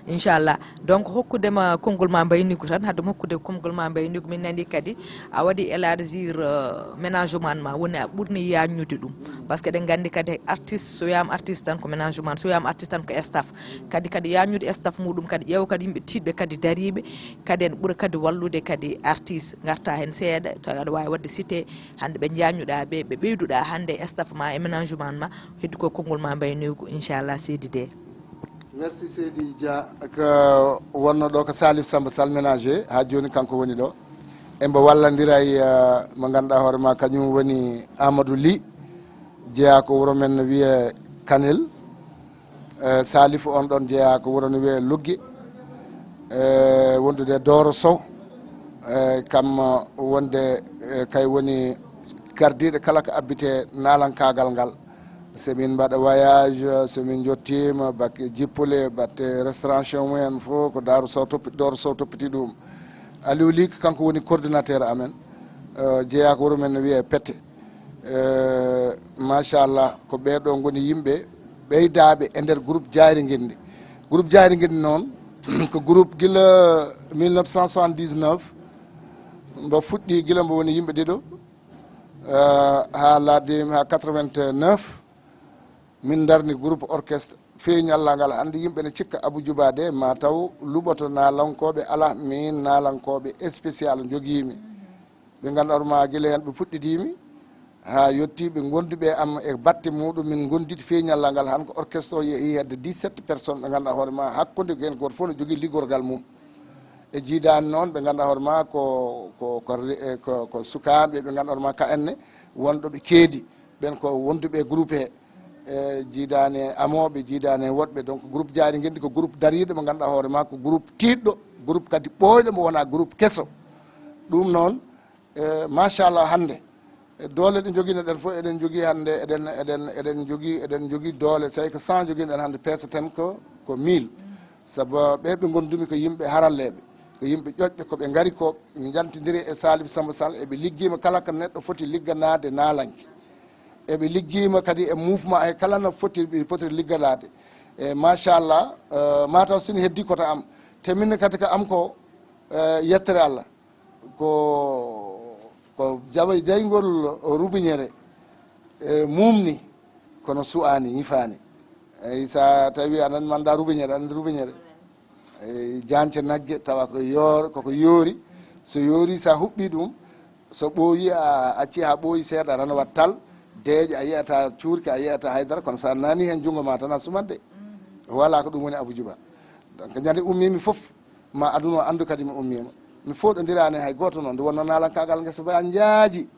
Inchallah. Donc, hokkudema konngol ma mbaynigu tan, haddema hokkude konngol ma mbaynigu, min nani kadi a waɗi élargir, euh, ménagement ma, woni a ɓurni yaññude ɗum. Parce que eɗen nganndi kadi artiste, so wiyama artiste tan ko ménagement, so wiyama artiste tan ko staff. Kadi, kadi yaññude staff muɗum, kadi ƴeewa kadi yimɓe tiiɗɓe kadi dariiɓe, kadi ene ɓura kadi wallude kadi artiste. Ngarta heen seeɗa, tawi aɗa waawi waɗde cité, hannde ɓe njaññuɗa ɓe, ɓe ɓeyduɗa hannde e staff ma e ménagement ma, heddi ko konngol ma mbaynigu, inchallah, seydi de. Merci seydi Dia. Ko wonno ɗo ko Salif Samba Sall ménager, haa jooni kanko woni ɗo. Embo wallandira e, eh, mo ngannduɗaa hoore ma, kañum woni Amadou Ly, jeyaa ko wuro men no wiyee Kanel. Eh, Salif on ɗon jeyaa ko wuro no wiyee Lugge, eh, wondude e Dooro Sow. Eh, kam, eh, wonde, eh, kay woni gardiiɗo kala ko abbitee naalankaagal ngal. So min mbaɗa voyage, so min njottiima batte jippule, batte restauration mumen fof, ko Daaru Sow toppi-, Dooro Sow toppiti ɗum. Aliou Ly ko kanko woni coordinateur amen, eh, jeyaa ko wuro men no wiyee Pette. Eh, machallah, ko ɓee ɗoo ngoni yimɓe ɓeydaaɓe e nder groupe Jaayri Ngenndi. Groupe Jaayri Ngenndi noon, ko groupe gila mille neuf cent soixante-dix-neuf, mbo fuɗɗi gila mbo woni yimɓe ɗiɗo, eh, haa laabi, haa quatre-vingt-neuf, min ndarni groupe orchestre fii ñallal ngal. Hannde yimɓe ne cikka Abou Djouba de, ma taw luɓoto naalankooɓe alaa, min naalankooɓe spécial njogiimi. Ɓe ngannduɗaa hoore ma gila heen ɓe puɗɗidiimi, haa yettii ɓe ngonnduɓe am e batte muɗum, min ngonnditi fii ñallal ngal. Han ko orchestre o yehi hedde dix-sept personnes ɓe ngannduɗaa hoore ma hakkunde, heen gooto fof no jogii liggorgal mum. E jiidaani noon ɓe ngannduɗaa hoore ma ko, ko, ko, ko, ko sukaaɓe ɓe ngannduɗaa hoore ma ka enne, wonɓe keedi, ɓen ko wonduɓe e groupe he. E jiidaani e amooɓe, jiidaani e woɗɓe. Donc groupe Jaayri Ngenndi ko groupe dariiɗo mo ngannduɗaa hoore ma ko groupe tiiɗɗo, groupe kadi ɓooyɗo, mo wonaa groupe keso. Ɗum noon, eh, machallah, hannde, eh, doole ɗe njogiino ɗen fof, eɗen njogii hannde, eɗen, eɗen, eɗen njogii, eɗen njogii doole, so tawi ko cent njogiino ɗen, hannde peeseten ko, ko mille. Sabu ɓee ɓe ngondumi ko yimɓe haralleeɓe, ko yimɓe ƴoƴɓe, ko ɓe ngari ko, ɓe njantindiri e Salif Samba Sall, eɓe liggiima kala ko neɗɗo foti ligganaade naalanke. Eɓe liggiima kadi e mouvement he kala no foti, ɓe potiri ligganaade. E machallah, eh, mataw sini heddi koto am. Te min kadi ko am ko, eh, yettere Allah. Ko, ko jaɓa jayngol rubiñere, e mumni, kono su'aani, ñifaani. Eyi, so a tawi aɗa anndi manda rubiñere, aɗa anndi rubiñere. Eyi, jaance nagge, tawa ko yoor-, koko yoori. So yoori, so a huɓɓi ɗum, so ɓooyi, a acci haa ɓooyi seeɗa, tan waɗ tal, deeƴa, a yiyata cuurki, a yiyata haydara, kono so a nani heen junngo ma tan a sumat de. Voilà ko ɗum woni Abou Djouba. Donc, ñande ummiimi fof, ma aduna o anndu kadi mi ummiima. Mi fooɗondiraani hay gooto noon. Nde wonnoo naalankaagal ngesa ba njaaji.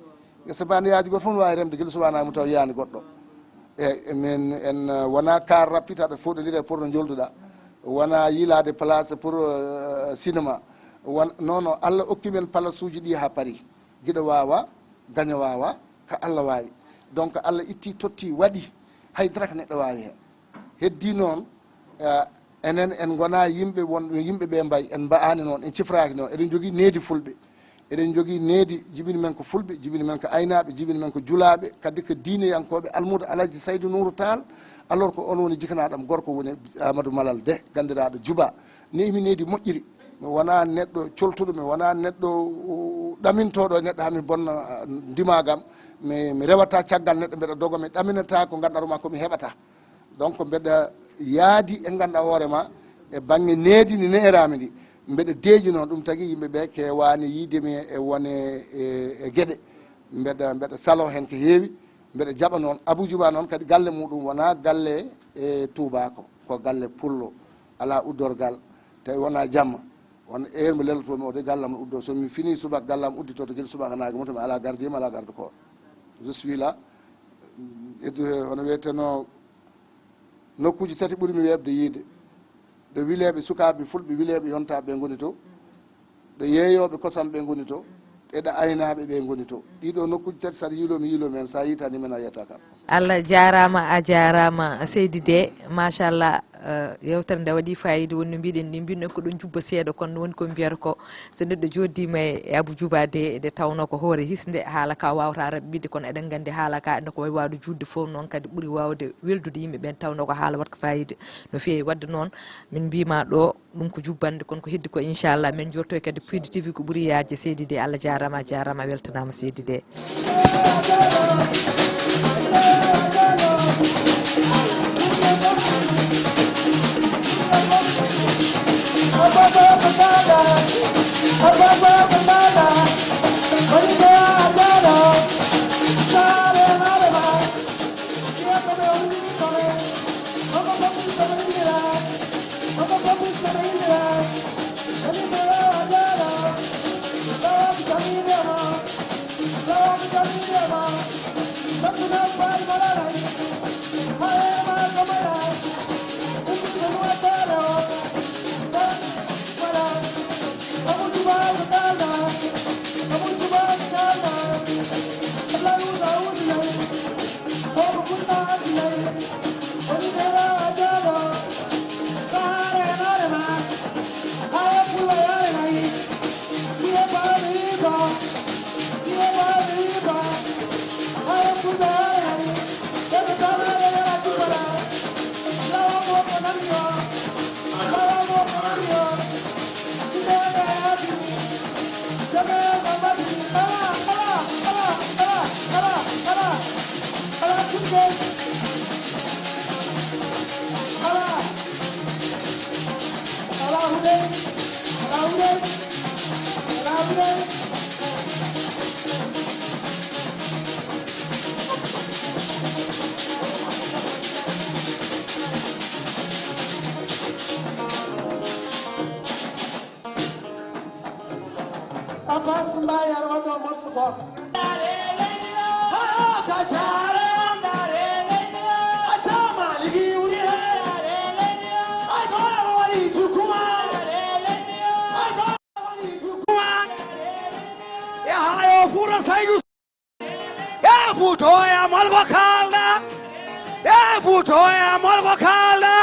Ngesa ba njaaji, gooto fof no waawi remde gila subaka mo taw yiyaani goɗɗo. E, e min, en, eh, wonaa car rapide aɗa fooɗondira e pour no njolduɗaa. Wonaa yiilaade place pour, eh, cinéma. Won-, non, non, Allah okki men place uji ɗi haa Paris. Giɗo waawa, gaño waawa, ko Allah waawi. Donc, Allah itti, totti, waɗi. Hay dara ko neɗɗo waawi heen. Heddii noon, eh, enen en ngonaa yimɓe won, yimɓe ɓe mbayi, en mbaɗaani noon, en cifraaki noon. Eɗen njogii needi fulɓe. Eɗen njogii needi, jibini men ko fulɓe, jibini men ko aynaaɓe, jibini men ko julaaɓe, kadi ko diineyankooɓe, Almuudo Alhaji Saydu Nuuru Taal, alors ko oon woni jikanaaɗo am gorko woni Amadou Malal Deh, ganndiraaɗo Juba. Neemi needi moƴƴiri. Mi wonaa neɗɗo coltuɗo, mi wonaa neɗɗo, uh, ɗamintooɗo e neɗɗo haa mi bonna, uh, ndimaagu am. Mi, mi rewataa caggal neɗɗo, mbeɗa doga, mi ɗaminataa ko ngannduɗaa hoore ma ko mi heɓataa. Donc, mbeɗa yaadi e ngannduɗaa hoore ma, E baŋŋe needi ndi ne'eraami ndi, mbeɗa deeƴi noon, ɗum tagi yimɓe ɓe keewaani yiide mi e wone e, e geɗe. Mbeɗa, mbeɗa saloo heen ko heewi, mbeɗa jaɓa noon. Abuu Juba noon kadi galle muɗum wonaa galle e tuubaako, ko galle pullo, alaa uddorgal, tawi wonaa jamma. Won heure mo lelotoo mi o de gallam no uddoo, so mi finii subaka gallam udditoo to gila subaka naage mo to mi alaa gardien mi alaa garde corps. Je suis là. E du-, hono wiyeteno nokkuuji tati ɓuri mi weeɓde yiide. Ɗo wileeɓe sukaaɓe fulɓe wileeɓe yontaaɓe ɓe ngoni to. Ɗo yeeyooɓe kosam ɓe ngoni to. E ɗo aynaaɓe ɓe ngoni to. Ɗiɗo nokkuuji tati so aɗa yiiloo mi yiiloo mi heen, so a yiitaani men a yiyataa kam. Allah jaaraama, a jaaraama seydi Dé. Machallah, eh, yewtere nde waɗi fayida, woni no mbiɗen ni, mbinno ko ɗum jubba seeɗa, kono woni ko mbiyata ko, so neɗɗo jooɗiima e Abou Djouba Dé, nde tawnoo ko hoore hisnde, haala ka waawata raɓɓiɗde, kono eɗen nganndi haala ka ene ko wayi waawde juutde fof, noon kadi ɓuri waawde weldude yimɓe ɓeen, tawnoo ko haala waɗka fayida no feewi. Waɗde noon, min mbiima ɗo, ɗum ko jubbannde, kono ko heddi ko, inchallah, min njortoy kadi Puydi T V ko ɓuri yaajde. Seydi Dé, Allah jaaraama, a jaaraama, a weltanaama, Seydi Dé. Abbas Mbaye, aɗa waɗɗo morceau goto. Haa ka jaara. A jaama ligi wuri he. Ay ko waɗi jukkuma. Ay ko waɗi jukkuma. E hayo fura saydu. E fuutoya molko kaalda. E fuutoya molko kaalda.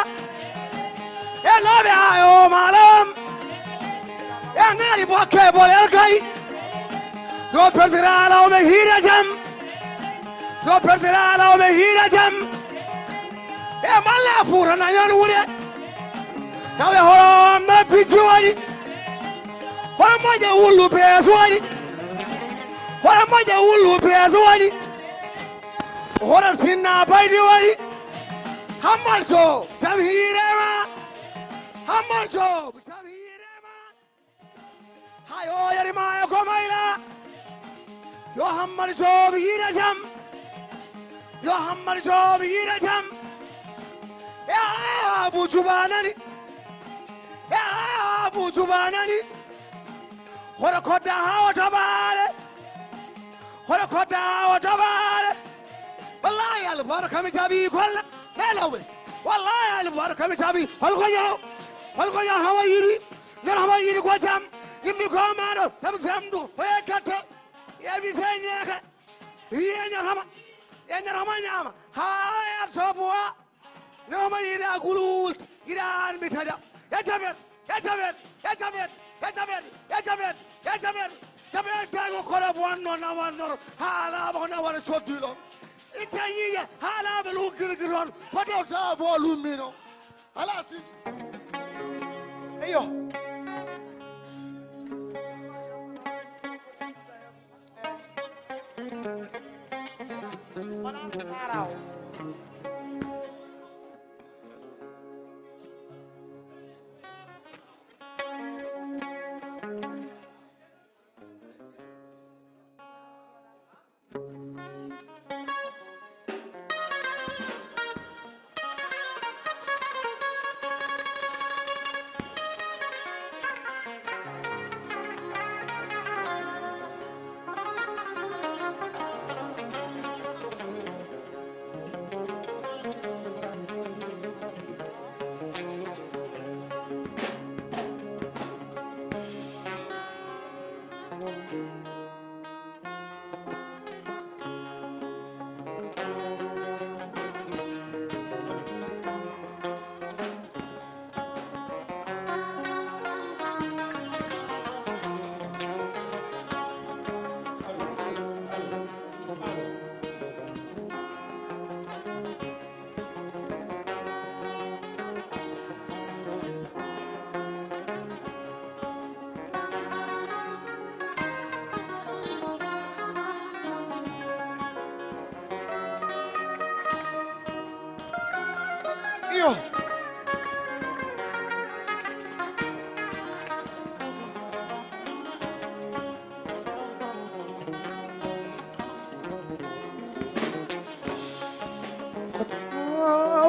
E looɓe ayo malam. E ngari bokke bolel kay. Yo persira lawɓe hiira jam. Yo persira lawɓe hiira jam. E malla fuuta nayon wuɗe. Tawe horom na pijji waɗi. Hono moƴƴa wullu pees waɗi. Hono moƴƴa wullu pees waɗi. Hono sinna baydi waɗi. Hammal to jam hiirema. Hammal to jam hiirema. Hayo yarima e komayla. Yo Hammad Joop yiɗa jam. Yo Hammad Joop yiɗa jam. E Abu Juba nani. E Abu Juba nani. Hoto kodda hawa tabale. Hoto kodda hawa tabale. Wallahi albarka mi jabi kolla. Ne lawbe. Wallahi albarka mi jabi. Holko yaw. Holko yaw hawa yiri. Nder homo yiɗi ko jam, yimɓe ko maɗo, tam semdu, hoye gatta, yeɓi se ñeeke, wiye ñatama, e ñatama ñaama, ha arto bowa. Nder homo yiɗa gulwult, yiɗa an mi taƴa, e jaɓet, e jaɓet, e jaɓet, e jaɓet, e jaɓet, e jaɓet, jaɓet, dago koɗo bonno nawannor, ha alaama ko nawata coddi ɗon. Itta yiye, ha alaama luggirgi toon, ko dewta bo lummino. Ala sinti. Eyo. Wala ko taarawo.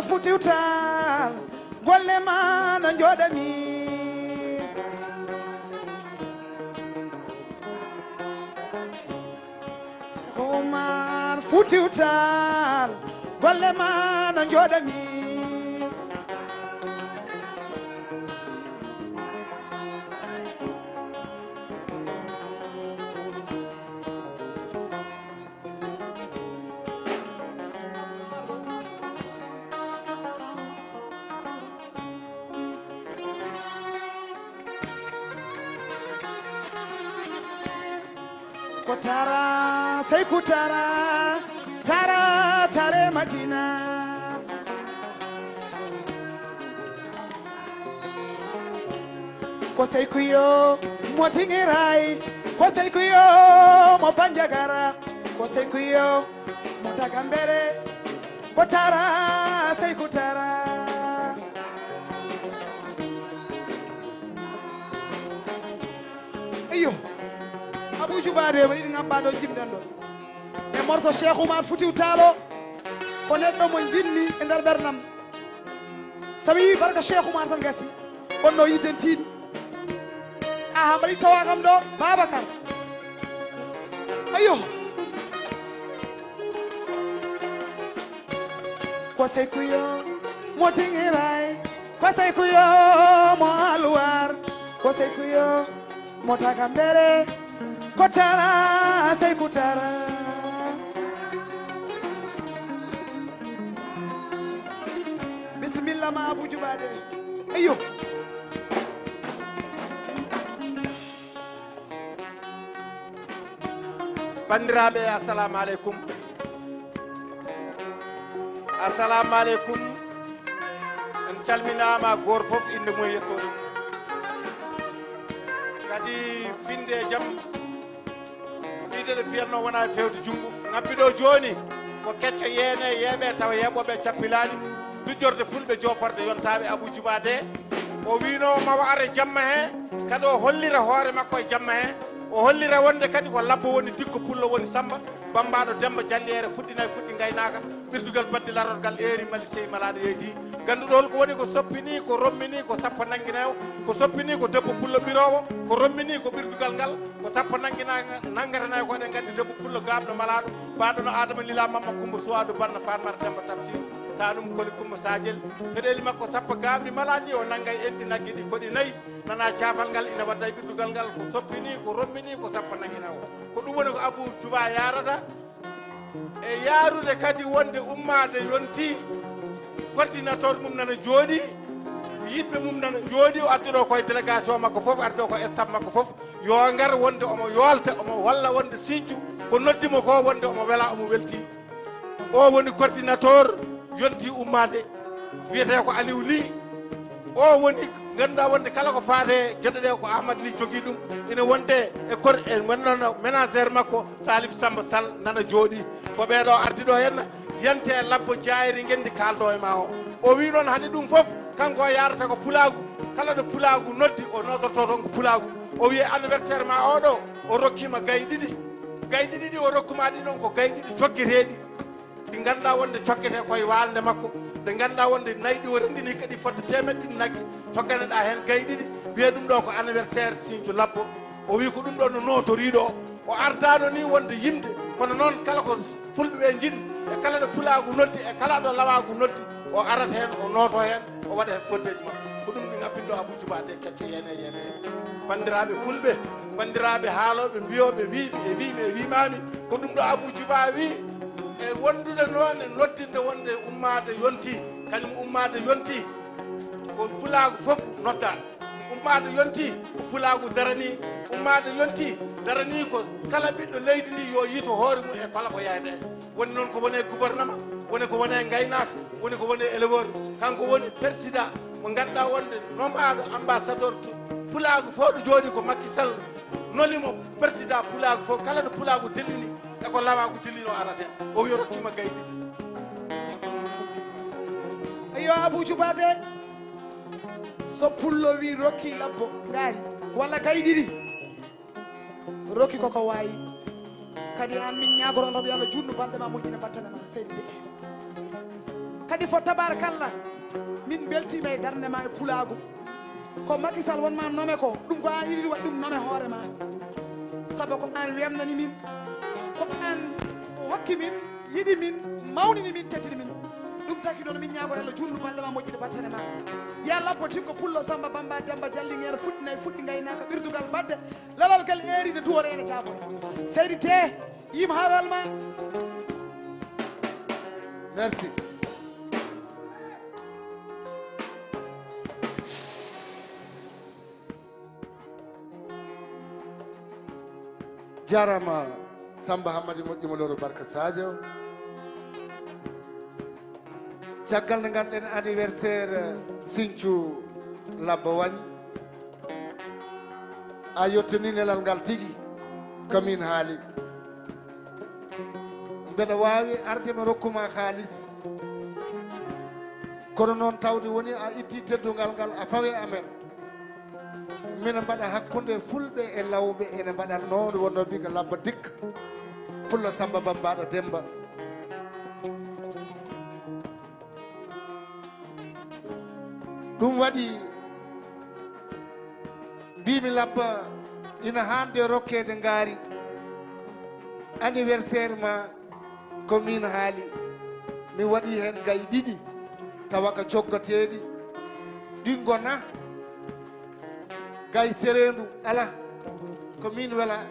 Futi Taal, golle ma no njooɗami. Cheikh Oumar Foutiyou Tall, golle ma no njooɗami. Ko Tara, Seyku Tara, Tara, Tare Madina. Ko Seyku yo mo Tingiray, ko Seyku yo mo Banjagara, ko Seyku yo mo Tagambere, ko Tara, Seyku Tara. Iyo. Abou Djouba de, ma yiɗi ŋabba ɗo jimɗen ɗo. E morso Cheikh Oumar Foutiyou Tall o, ko neɗɗo mo njiɗmi e nder ɓernam. Sabi barka Cheikh Oumar tan gasi. Wonno yidden tiiɗi. Aha, mbaɗi tawa kam ɗo, Babacar. Ayo. Ko Seyku yo mo Tingiray, ko Seyku yo mo Alwar, ko Seyku yo mo Tagambere, ko Tara, Seyku Tara. Bisimilla ma Abou Djouba de. Ayo. Banndiraaɓe, assalamu aleykum. Assalamu aleykum. En calminaama, gooto fof innde mum e yettoode mum. Kadi finde e jam, fiyde nde fiyatnoo wonaa e feewde junngo. Ŋabbi ɗo jooni ko kecco yeene yeeɓe tawa yeeɓooɓe cappilaani. Tujjorde fulɓe jooforɗe yontaaɓe Abou Djouba de. O wiino mawa ara jamma he, kadi o hollira hoore makko e jamma he. O hollira wonde kadi ko labbo woni dikko, pullo woni samba, bambaɗo Demba Janɗi Ere fuɗɗina e fuɗɗi ngaynaaka, ɓirdugal baddi larorgal eeri mali sey malaɗo yeyti. Ganduɗo holko woni ko soppini, ko rommini, ko sappo nanginayo, ko soppini ko debbo pullo ɓirowo, ko rommini ko ɓirdugal ngal, ko sappo nangina-, nangatanayo ko eɗen gandi debbo pullo gaabɗo malaɗo, baɗono Adama Lila Mamma Kumba Suwadu Banna Fatmata Demba Tafsir, tanum koli Kumba Sajel, peɗeli makko sappo gaabɗi malaɗi o nangay enɗi nagge ɗi koɗi nayi, nana caafal ngal ina wadda e ɓirdugal ngal, ko soppini, ko rommini, ko sappo nanginawo. Ko ɗum woni ko Abou Djouba yarata. E yaarude kadi wonde ummaade yontii, coordinateur mum nana jooɗii, yiɗɓe mum nana jooɗii, o ardi ɗo koye délégation makko fof, ardi ɗo ko staff makko fof, yo ngar wonde omo yoolta, omo holla wonde Sinthiou ko noddi mo ko wonde omo wela, omo weltii. O woni coordinateur yontii ummaade, wiyetee ko Aliou Ly. O woni ngannduɗaa wonde kala ko faati e geɗe ɗe ko Amadou Ly jogii ɗum. Ina wonde e kor-, e wonnono ménagère makko Salif Samba Sall nana jooɗii. Ko ɓeeɗo ardi ɗo henna, yante e labbo jaayri ngenndi kaaldo e ma o. O wii noon hade ɗum fof, kanko o yaarata ko pulaagu. Kala ɗo pulaagu noddi, o nootorto toon ko pulaagu. O wii anniversaire ma oɗo, o rokkiima gaye ɗiɗi. Gaye ɗiɗi ɗi o rokkuma ɗi noon ko gaye ɗiɗi coggeteeɗi. Ɗi ngannduɗaa wonde coggete koye waalde makko, ɗe ngannduɗaa wonde nayi ɗi o renndini kadi fodde teemedde ɗiɗi nagge, cogganeɗaa heen gaye ɗiɗi, wiyee ɗum ɗo ko anniversaire Sinthiou Labbo. O wii ko ɗum ɗo no nootorii ɗo. O ardaano ni wonde yimde, kono noon kala ko fulɓe ɓe njiɗi, e kala ɗo pulaagu noddi, e kala ɗo lawaagu noddi, o arat heen, o nooto heen, o waɗa heen foddeeji makko. Ko ɗum ɗi ngabbinɗo Abou Djouba de kecco yeene yeene. Banndiraaɓe fulɓe, banndiraaɓe haalooɓe, mbiyooɓe, wiimi e wiimi e wiimaami, ko ɗum ɗo Abou Djouba wii, e wondude noon e noddinde wonde ummaade yontii, kañum ummaade yontii, ko pulaagu fof noddaa. Ummaade yontii, ko pulaagu daranii, ummaade yontii, daranii ko kala ɓiɗɗo leydi ndi yo yiytu hoore mum e kala ko yahde. Woni noon ko woni e gouvernement, woni ko woni e ngaynaaka, woni ko woni e éleveur. Kanko woni président mo ngannduɗaa wonde nomaaɗo ambassadeur to pulaagu fof ɗo jooɗii ko Macky Sall. Noli mo président pulaagu fof, kala ɗo pulaagu dillini, e ko lawaagu dillini o arat heen. O wi o rokkiima gaye ɗiɗi. Yo Abou Djouba de, so pullo wi rokki labbo ngaari walla gayɗiɗi, rokki koko waawi. Kadi aan min ñaagoroo Law yo Allah juutnu balɗe ma, moƴƴina battane ma, seydi Dee. Kadi fo tabarakalla, min mbeltiima e darnde ma e pulaagu. Ko Macky Sall won ma nome ko, ɗum ko aan iɗi waɗi ɗum nome hoore ma. Sabu ko aan wemnani min, ko aan hokki min, yiɗi min, mawnini min, teddini min. Ɗum taki noon min ñaagoo Allah juutnu balɗe ma, moƴƴina battane ma. Ya labbo tikko pullo Samba Bamba Demba Jallingeere fuɗɗi nayi fuɗɗi ngaynaaka ɓirdugal baɗde. Lalal ngal eeri ne duwore ene jaabore. Seydi Dee, yim haa welma. Merci. Jarama Samba Hammadi moƴƴimo loro barka Sadio. Caggal nde nganɗen anniversaire Sinthiou Labba Wagne, a yettini nelal ngal tigi, ko min haali. Mbeɗa waawi arde mi rokkuma haalis, kono noon tawde woni a itti teddungal ngal a fawe amen. Mino mbaɗa hakkunde fulɓe e lawɓe, ene mbaɗatnoo nde wonnoo mbiy ko Labba Dikka, Pullo Samba Bambaɗo Demba. Ɗum waɗi mbimi Labba ina haande rokkeede ngaari, anniversaire ma. Ko min haali, mi waɗi heen gay ɗiɗi tawa ko coggateeɗi, ɗi ngona gay sereendu ala. Ko min wela,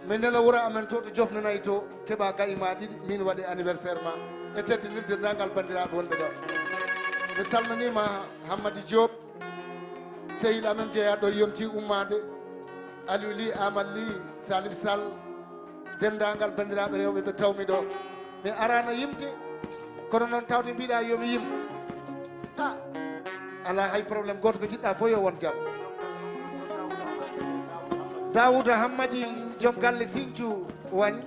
mi nela wuro amen to, to Jofnanayi to, keɓa gay ma ɗiɗi, min waɗi anniversaire ma. E teddinirde denndaangal banndiraaɓe wonɓe ɗo. Mi salminiima Hammadi Diop, sehil amen jeyaɗo yonti ummaade, Aliou Ly, Amal Ly, Salif Sall, denndaangal banndiraaɓe rewɓe ɓe tawmi ɗo. Mi araano yimde, kono noon tawde mbiɗa yo mi yim. A, alaa hay problème, gooto ko jiɗɗa fof yo won jam. Daouda Hammadi, joom galle Sinthiou Wagne,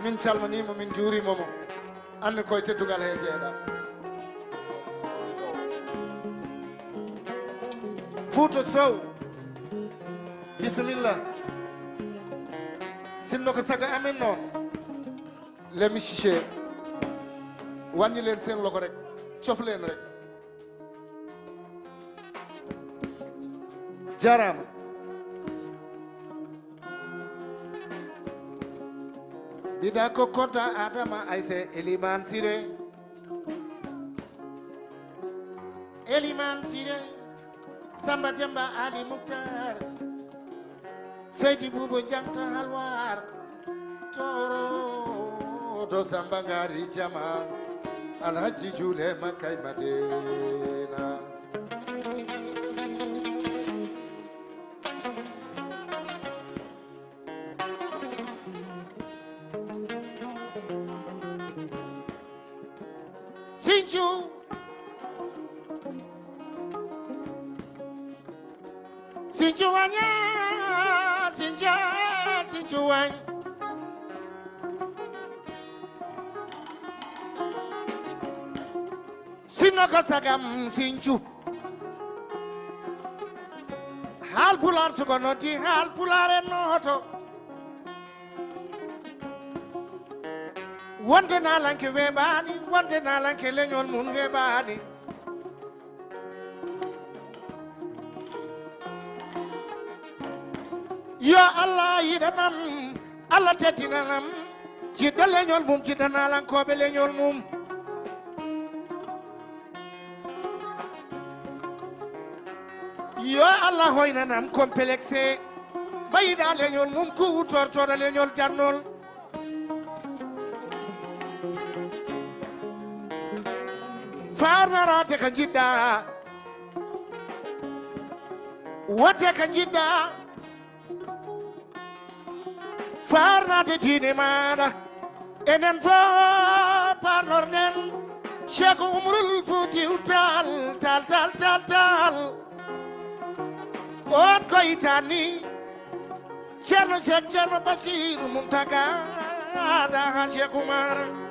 min calminiima, min njuuriima mo. Anne koye teddungal he jeeɗa. Fouta Sow, bisimilla. Sinno ko sago amen noon. Les musiciens, wàññi leen seen loxo rek, cof leen rek. Jaaraama. Mbiɗa ko kodda Adama Ayse Eliman Siré. Eliman Siré, Samba Demba Ali Muktar, Seydi Buubu Janta Halwar, Toro do Samba Ngari Jama, Alhaji Jule Makay Madina. Sinthiou. Sinthiou Wagne, Sinthiou, Sinthiou Wagne. Sinno ko sagam Sinthiou. Haal Pulaar suko noddi, Haal Pulaar en nooto. Wonde naalanke weeɓaani, wonde naalanke leñol mum weeɓaani. Yo Allah yiɗanam, Allah teddinanam, jiɗɗo leñol mum, jiɗɗo naalankooɓe leñol mum. Yo Allah hoynanam complexe, bayiɗa leñol mum, ku tortoɗo leñol jannol. Farnarade ko jiɗɗa, wadde ko jiɗɗa, farnade diine maɗa. Enen fof parnorɗen Cheikh Oumarul Foutiou Tall, Tall, Tall, Tall, Tall. On ko itani Ceerno Seek, Ceerno Basiiru Muntaga, Daha Seek Umar.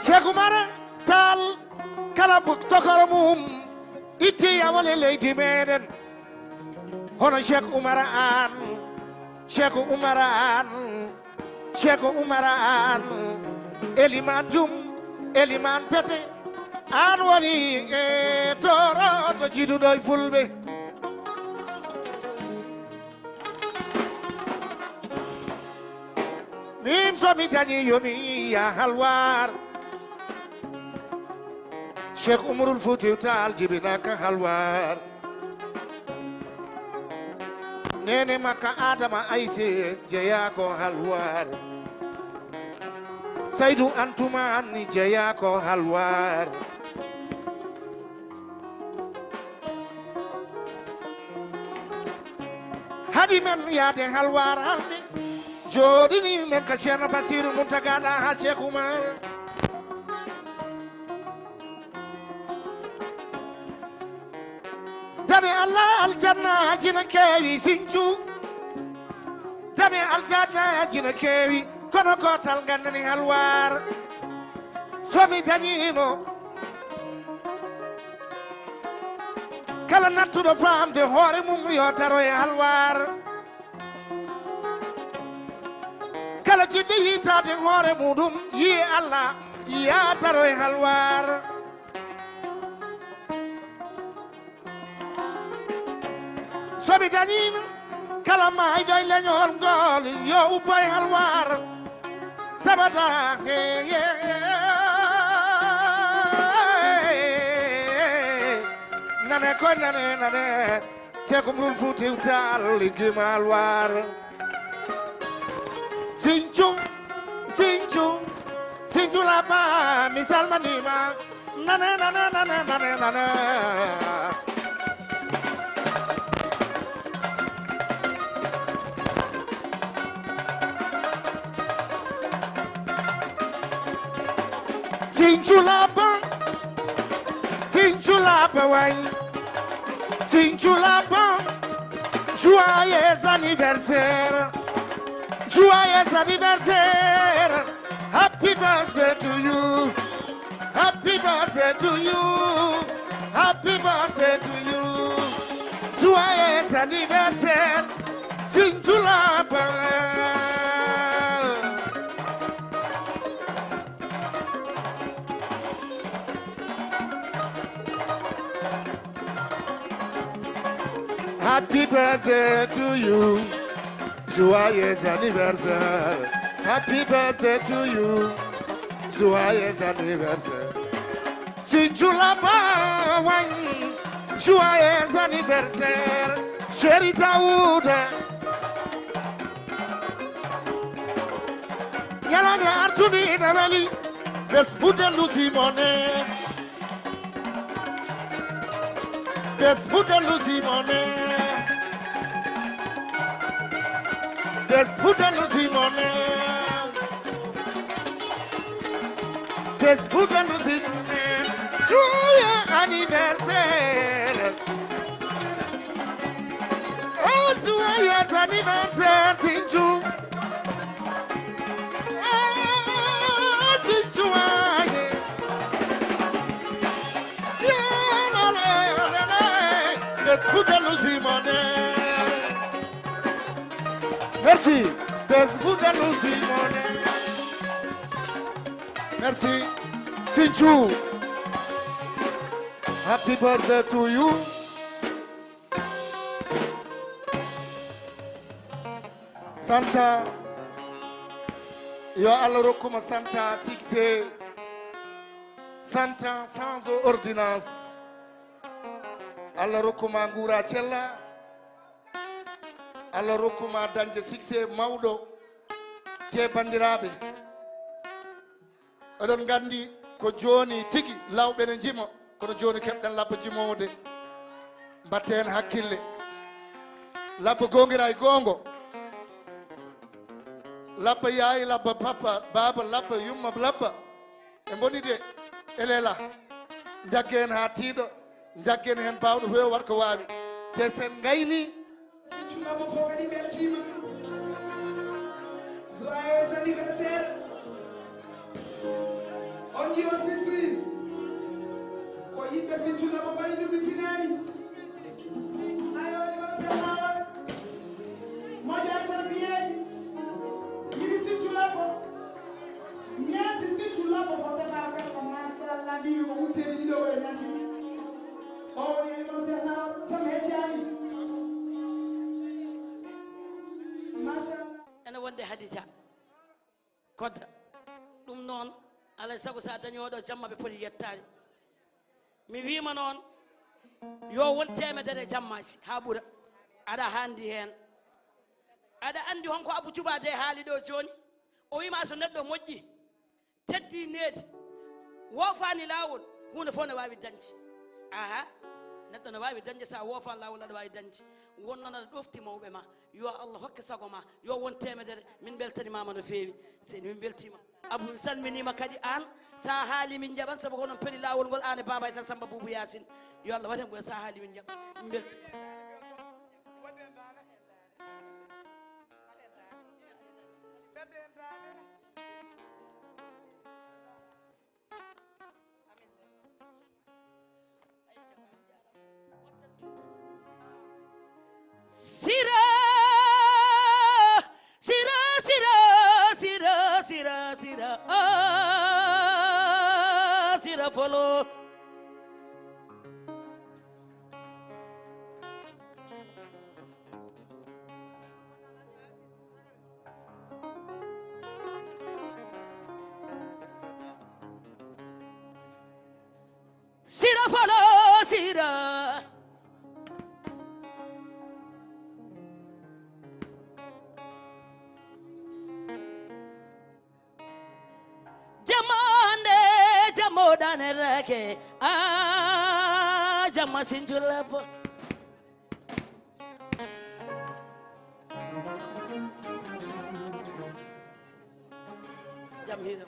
Cheikh Oumar Tall, kala bu-, tokoro mum itti yawale leydi meɗen. Hono Cheikh Oumar Anne, Cheikh Oumar Anne, Cheikh Oumar Anne, Eliman Jum, Eliman Pete, an woni e toroɗo jiduɗo e fulɓe. Min so mi dañi yo mi ya halwar. Cheikh Umarul Fuutiyu Taal jibinaka halwar. Nene makka Adama Ayse jeya ko halwar. Saydu Antumaani jeya ko halwar. Haɗi men yaade halwar hannde, jooɗini men ka Ceerno Basiiru Muntaga Ɗaha Cheikh Oumar. Dame Allah aljannaaji na keewi Sincu. Dame aljannaaji na keewi, kono gootal ngandani halwar. So mi dañiino kala nattuɗo faamde hoore mum yo daro e halwar. Kala jiɗɗo yiitaade hoore muɗum yii Allah, ya daro e halwar. So mi dañiima kala maayɗo e leñol ngol yo ubbo e halwar. Sabata he, he, he, nane ko nane, nane. Cheikh Umarul Fuutiyu Taal liggima halwar. Sincu, Sincu, Sincu Laba, mi salmaniima. Nane, nane, nane, nane, nane. Sincu Laba, Sincu Laba wañ. Sincu Laba, joyeux anniversaire. Joyeux anniversaire. Happy birthday to you. Happy birthday to you. Happy birthday to you. Joyeux anniversaire. Sincu Laba. Happy birthday to you. Joyeux anniversaire. Happy birthday to you. Joyeux anniversaire. Sincu Laba wañ. Joyeux anniversaire. Chéri Daouda. Ñalaande artude ina weli. Bés bu dellu si moo neex. Bés bu dellu si moo neex. Bés bu dellu si moo neex. Bés bu dellu si moo neex. Joyeux anniversaire. Oh, joyeux anniversaire, Sincu. Ah, Sincu, ah, yeah. Merci. Merci. Merci. Sincu. Happy birthday to you. Santa, yo Allah rokkuma Santa succès, Santa sans ordonnance. Allah rokkuma nguura cella, Allah rokkuma dañde succès mawɗo. Te banndiraaɓe, oɗon nganndi ko jooni tigi lawɓe ne njima, kono jooni keɓɗen labba jimoowo de. Mbatten hakkille. Labba goongira e goongo. Labba yaayi, labba papa, baaba, labba yumma, labba. E mboni de, e lela. Njaggen haa tiiɗo, njaggen heen baawɗo fof waɗ ko waawi. Te sen ngayni. Sincu Laba fof kadi weltiima. Joyeux anniversaire. On Yo surprise. Ko yimɓe Sinthiou Labo ɓay ndumitinaani. Ayo, yo Seeɗa Lawol. Moƴƴa e tarbiyeeji. Yiɗi Sinthiou Labo. Ñaati Sinthiou Labo fof, tabarakallah, machallah, ndi ko wutteeɗi ɗiɗo o ñaati. O woni e Imam Seeɗa Lawol, jam heccaani. Machallah. Ene wonde Hadija. Kodda. Ɗum noon, alaa e sago so a dañi oɗo jamma ɓe poti yettaade. Mi wiima noon, yo won teemedere jammaaji haa ɓura. Aɗa haandi heen. Aɗa anndi honko Abou Djouba de haali ɗo jooni? O wiima so neɗɗo moƴƴi, teddi needi, woofaani laawol, huunde fof ne waawi dañde. Aha, neɗɗo ne waawi dañde, so a woofaani laawol, aɗa waawi dañde. Won noon aɗa ɗofti mawɓe ma. Yo Allah hokke sago ma, yo won teemedere. Min mbeltanimaama no feewi, seydi, min mbeltiima. Abou, mi salminiima kadi aan, so a haali min njaɓan, sabu ko onon peli laawol ngol, aan e Baaba Aysata, Sammba Buubu Yaasin. Yo Allah waɗ heen ko so a haali min njaɓan. Min mbelti. Sira, sira, sira, sira, sira, sira, ah, sira folo. Sira folo sira. Jamande jamo danirake. Ah, jama sinjula fo. Jam hiira.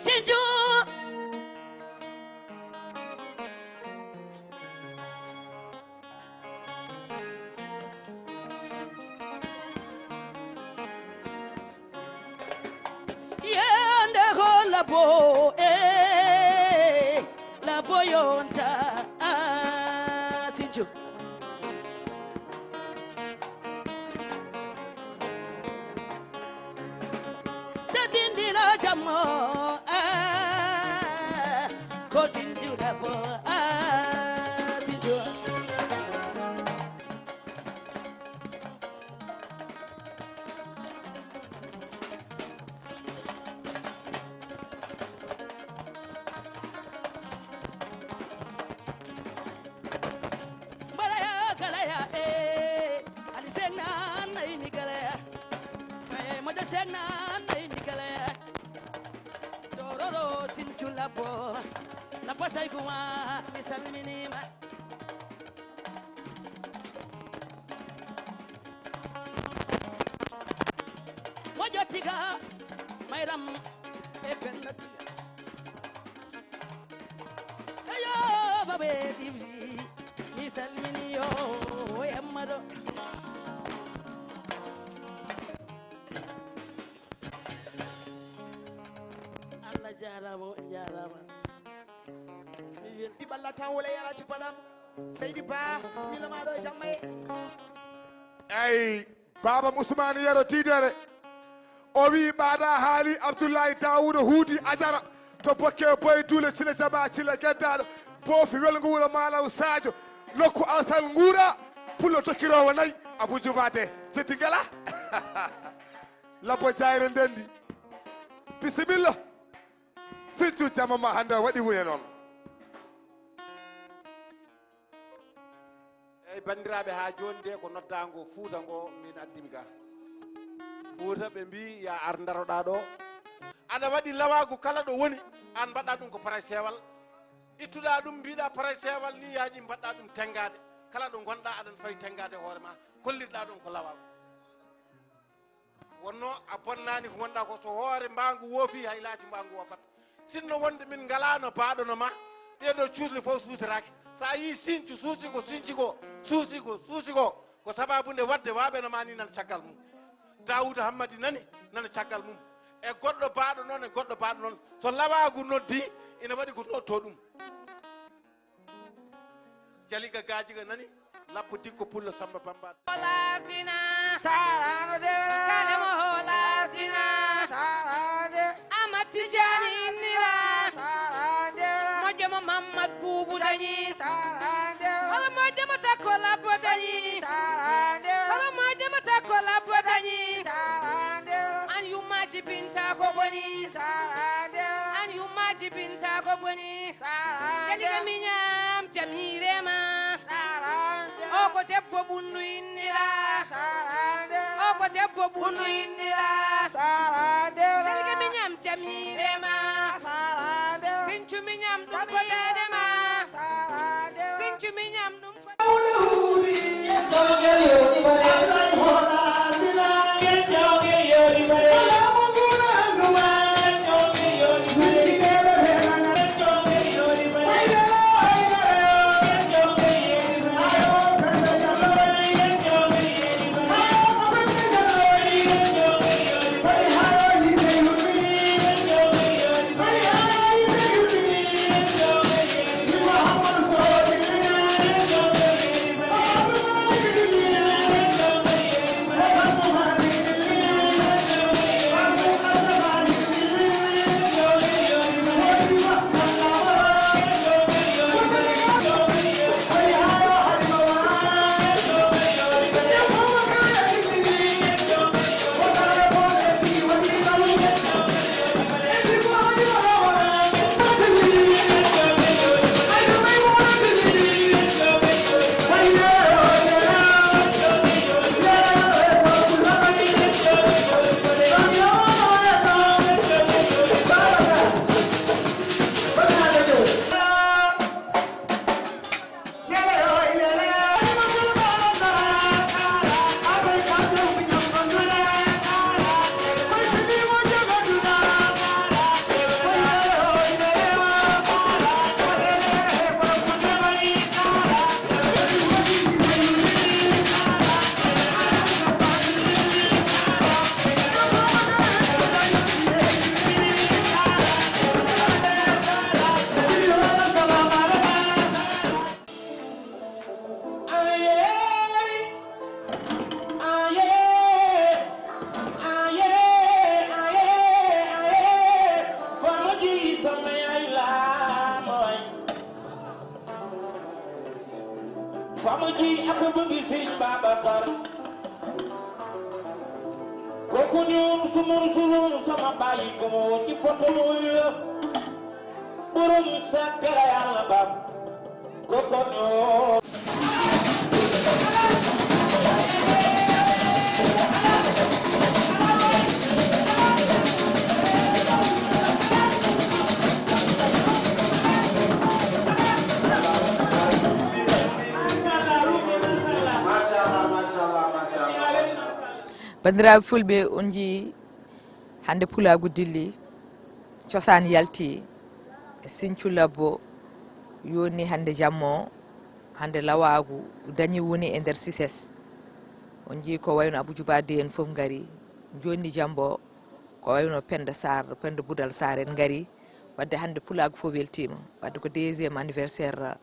Sinju. Yande ko labo, eh, labo yonta, ah, Sinju. Tadindila jamo, ah, ko Sinju labo, ah, Sinju. Mbalaya kalaya, eh, ali sengna nayi mi kalaya. Eh, moja sengna nayi mi kalaya. Tororo Sinju labo. Labo sai kuma mi salminima. Moƴƴo tiga, Mayram e Penna tiga. Eyo, babe ɗiɗi, mi salmini yo, o yamma ɗo. Allah jaaraama, on njaaraama. Mi wel- Ɗi ɓalla tan wole yaraji panam. Seydi Ba, bismilla ma ɗo e jamma e. Eyi, Baaba Usmaani Yero Tiidere. O wii, ɓaada haali Abdullahi Daawuda Huudi Ajara. To Bokke Boy Duule Cile Jaba Cile Geddaaɗo. Boofi welngo wuro Maalaw Saajo. Nokku Alsal Nguura. Pullo tokkiroowo nayi. Abu Jubaade. Jeddi ngala. Labbo Jayre Ndendi. Bisimilla. Siccu jamma ma hannde o waɗi wuye noon. Eyi, banndiraaɓe, haa jooni de ko noddaango Fuuta ngo min addimi ga. Fuuta ɓe mbii, "Yaa ar ndaroɗaa ɗo." Aɗa waɗi lawaagu kala ɗo woni, aan mbaɗɗaa ɗum ko paray seewal. Ittuɗaa ɗum, mbiɗaa paray seewal ni yaaji, mbaɗɗaa ɗum tenngaade. Kala ɗo ngonɗaa, aɗan fawi tenngaade hoore ma, kollirɗaa ɗum ko lawaagu. Wonno a bonnaani ko ngonɗaa ko, so hoore mbaangu woofi, hay laaci mbaangu woofat. Sinno wonde min ngalaano baaɗo no ma, Ɗee ɗoo cuusle fof suusiraaki. So a yii Sincu suusi ko, Sinci ko, suusi ko, suusi ko, ko sabaabu nde waɗde Waaɓe no maani nana caggal mum. Daawuda Hammadi nani nana caggal mum. E goɗɗo baaɗo noon, e goɗɗo baaɗo noon. So lawaagu noddi, ina waɗi ko noddoo ɗum. Jaliga Gaajiga nani, Labbo Dikko Pullo Samba Bamba. O lartina. Sarano dewra. Kale mo o lartina. Sarano de. Amat Tijani innira. Sarano dewra. Moƴƴo mo Mammad Buubu dañi. Sarano dewra. Holo moƴƴo mo Takko Labbo dañi. Sarano dewra. Holo moƴƴo mo Takko Labbo dañi. Sarano dewra. An yummaji binta ko boni. Sarano dewra. An yummaji binta ko boni. Jaliga miñam jam hiirema. O ko debbo ɓundu innira. O ko debbo ɓundu innira. Jaliga miñam jam hiirema. Sincu miñam ɗum ko dedema. Sincu miñam ɗum ko Fama ji ak bëgg Serigne Babacar. Kooku ñoom sumur sulur sama bàyyi ko moo ci photo mooy la. Borom sàkkara Yàlla ba. Kooku ñoom. Machallah, machallah, machallah, machallah. Banndiraaɓe fulɓe, on njii hannde pulaagu dilli, cosaan yalti, Sinthiou Labo yoni hannde jamma o, hannde lawaagu dañi woni e nder sises. On njii ko wayno Abou Djouba Dey en fof ngari, jonni jamma o, ko wayno Penda Sarr, Penda Boudal Sarr en ngari, wadde hannde pulaagu fof weltiima. Wadde ko deuxième anniversaire,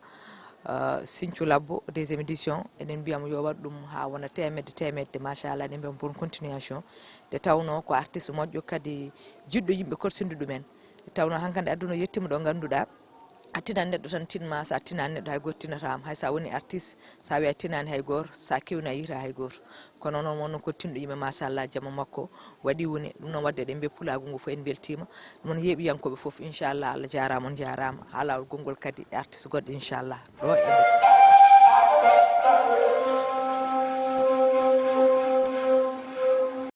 euh, Sinthiou Labo, deuxième édition. Eɗen mbiyamo yo waɗ ɗum haa wona teemedde, teemedde, machallah, eɗen mbiyamo bonne continuation. Nde tawnoo ko artiste moƴƴo, kadi jiɗɗo yimɓe, korsinɗo ɗumen. Nde tawnoo hankadi aduna yettiima ɗo ngannduɗaa, a tinan neɗɗo tan tinma, so a tinaani neɗɗo hay gooto tinataama. Hay so a woni artiste, so a wiya a tinaani hay gooto, so a kewnii a yiyataa hay gooto. Kono noon wonno ko tinɗo yimɓe, machallah, jamma makko waɗi woni. Ɗum noon wadde eɗen mbiya pulaagu ngu fof en mbeltiima. Ɗum noon yeeɓiyankooɓe fof, inchallah, Allah jaaraama, on njaaraama. Haa laawol gonngol kadi e artiste goɗɗo, inchallah. Ɗo e nder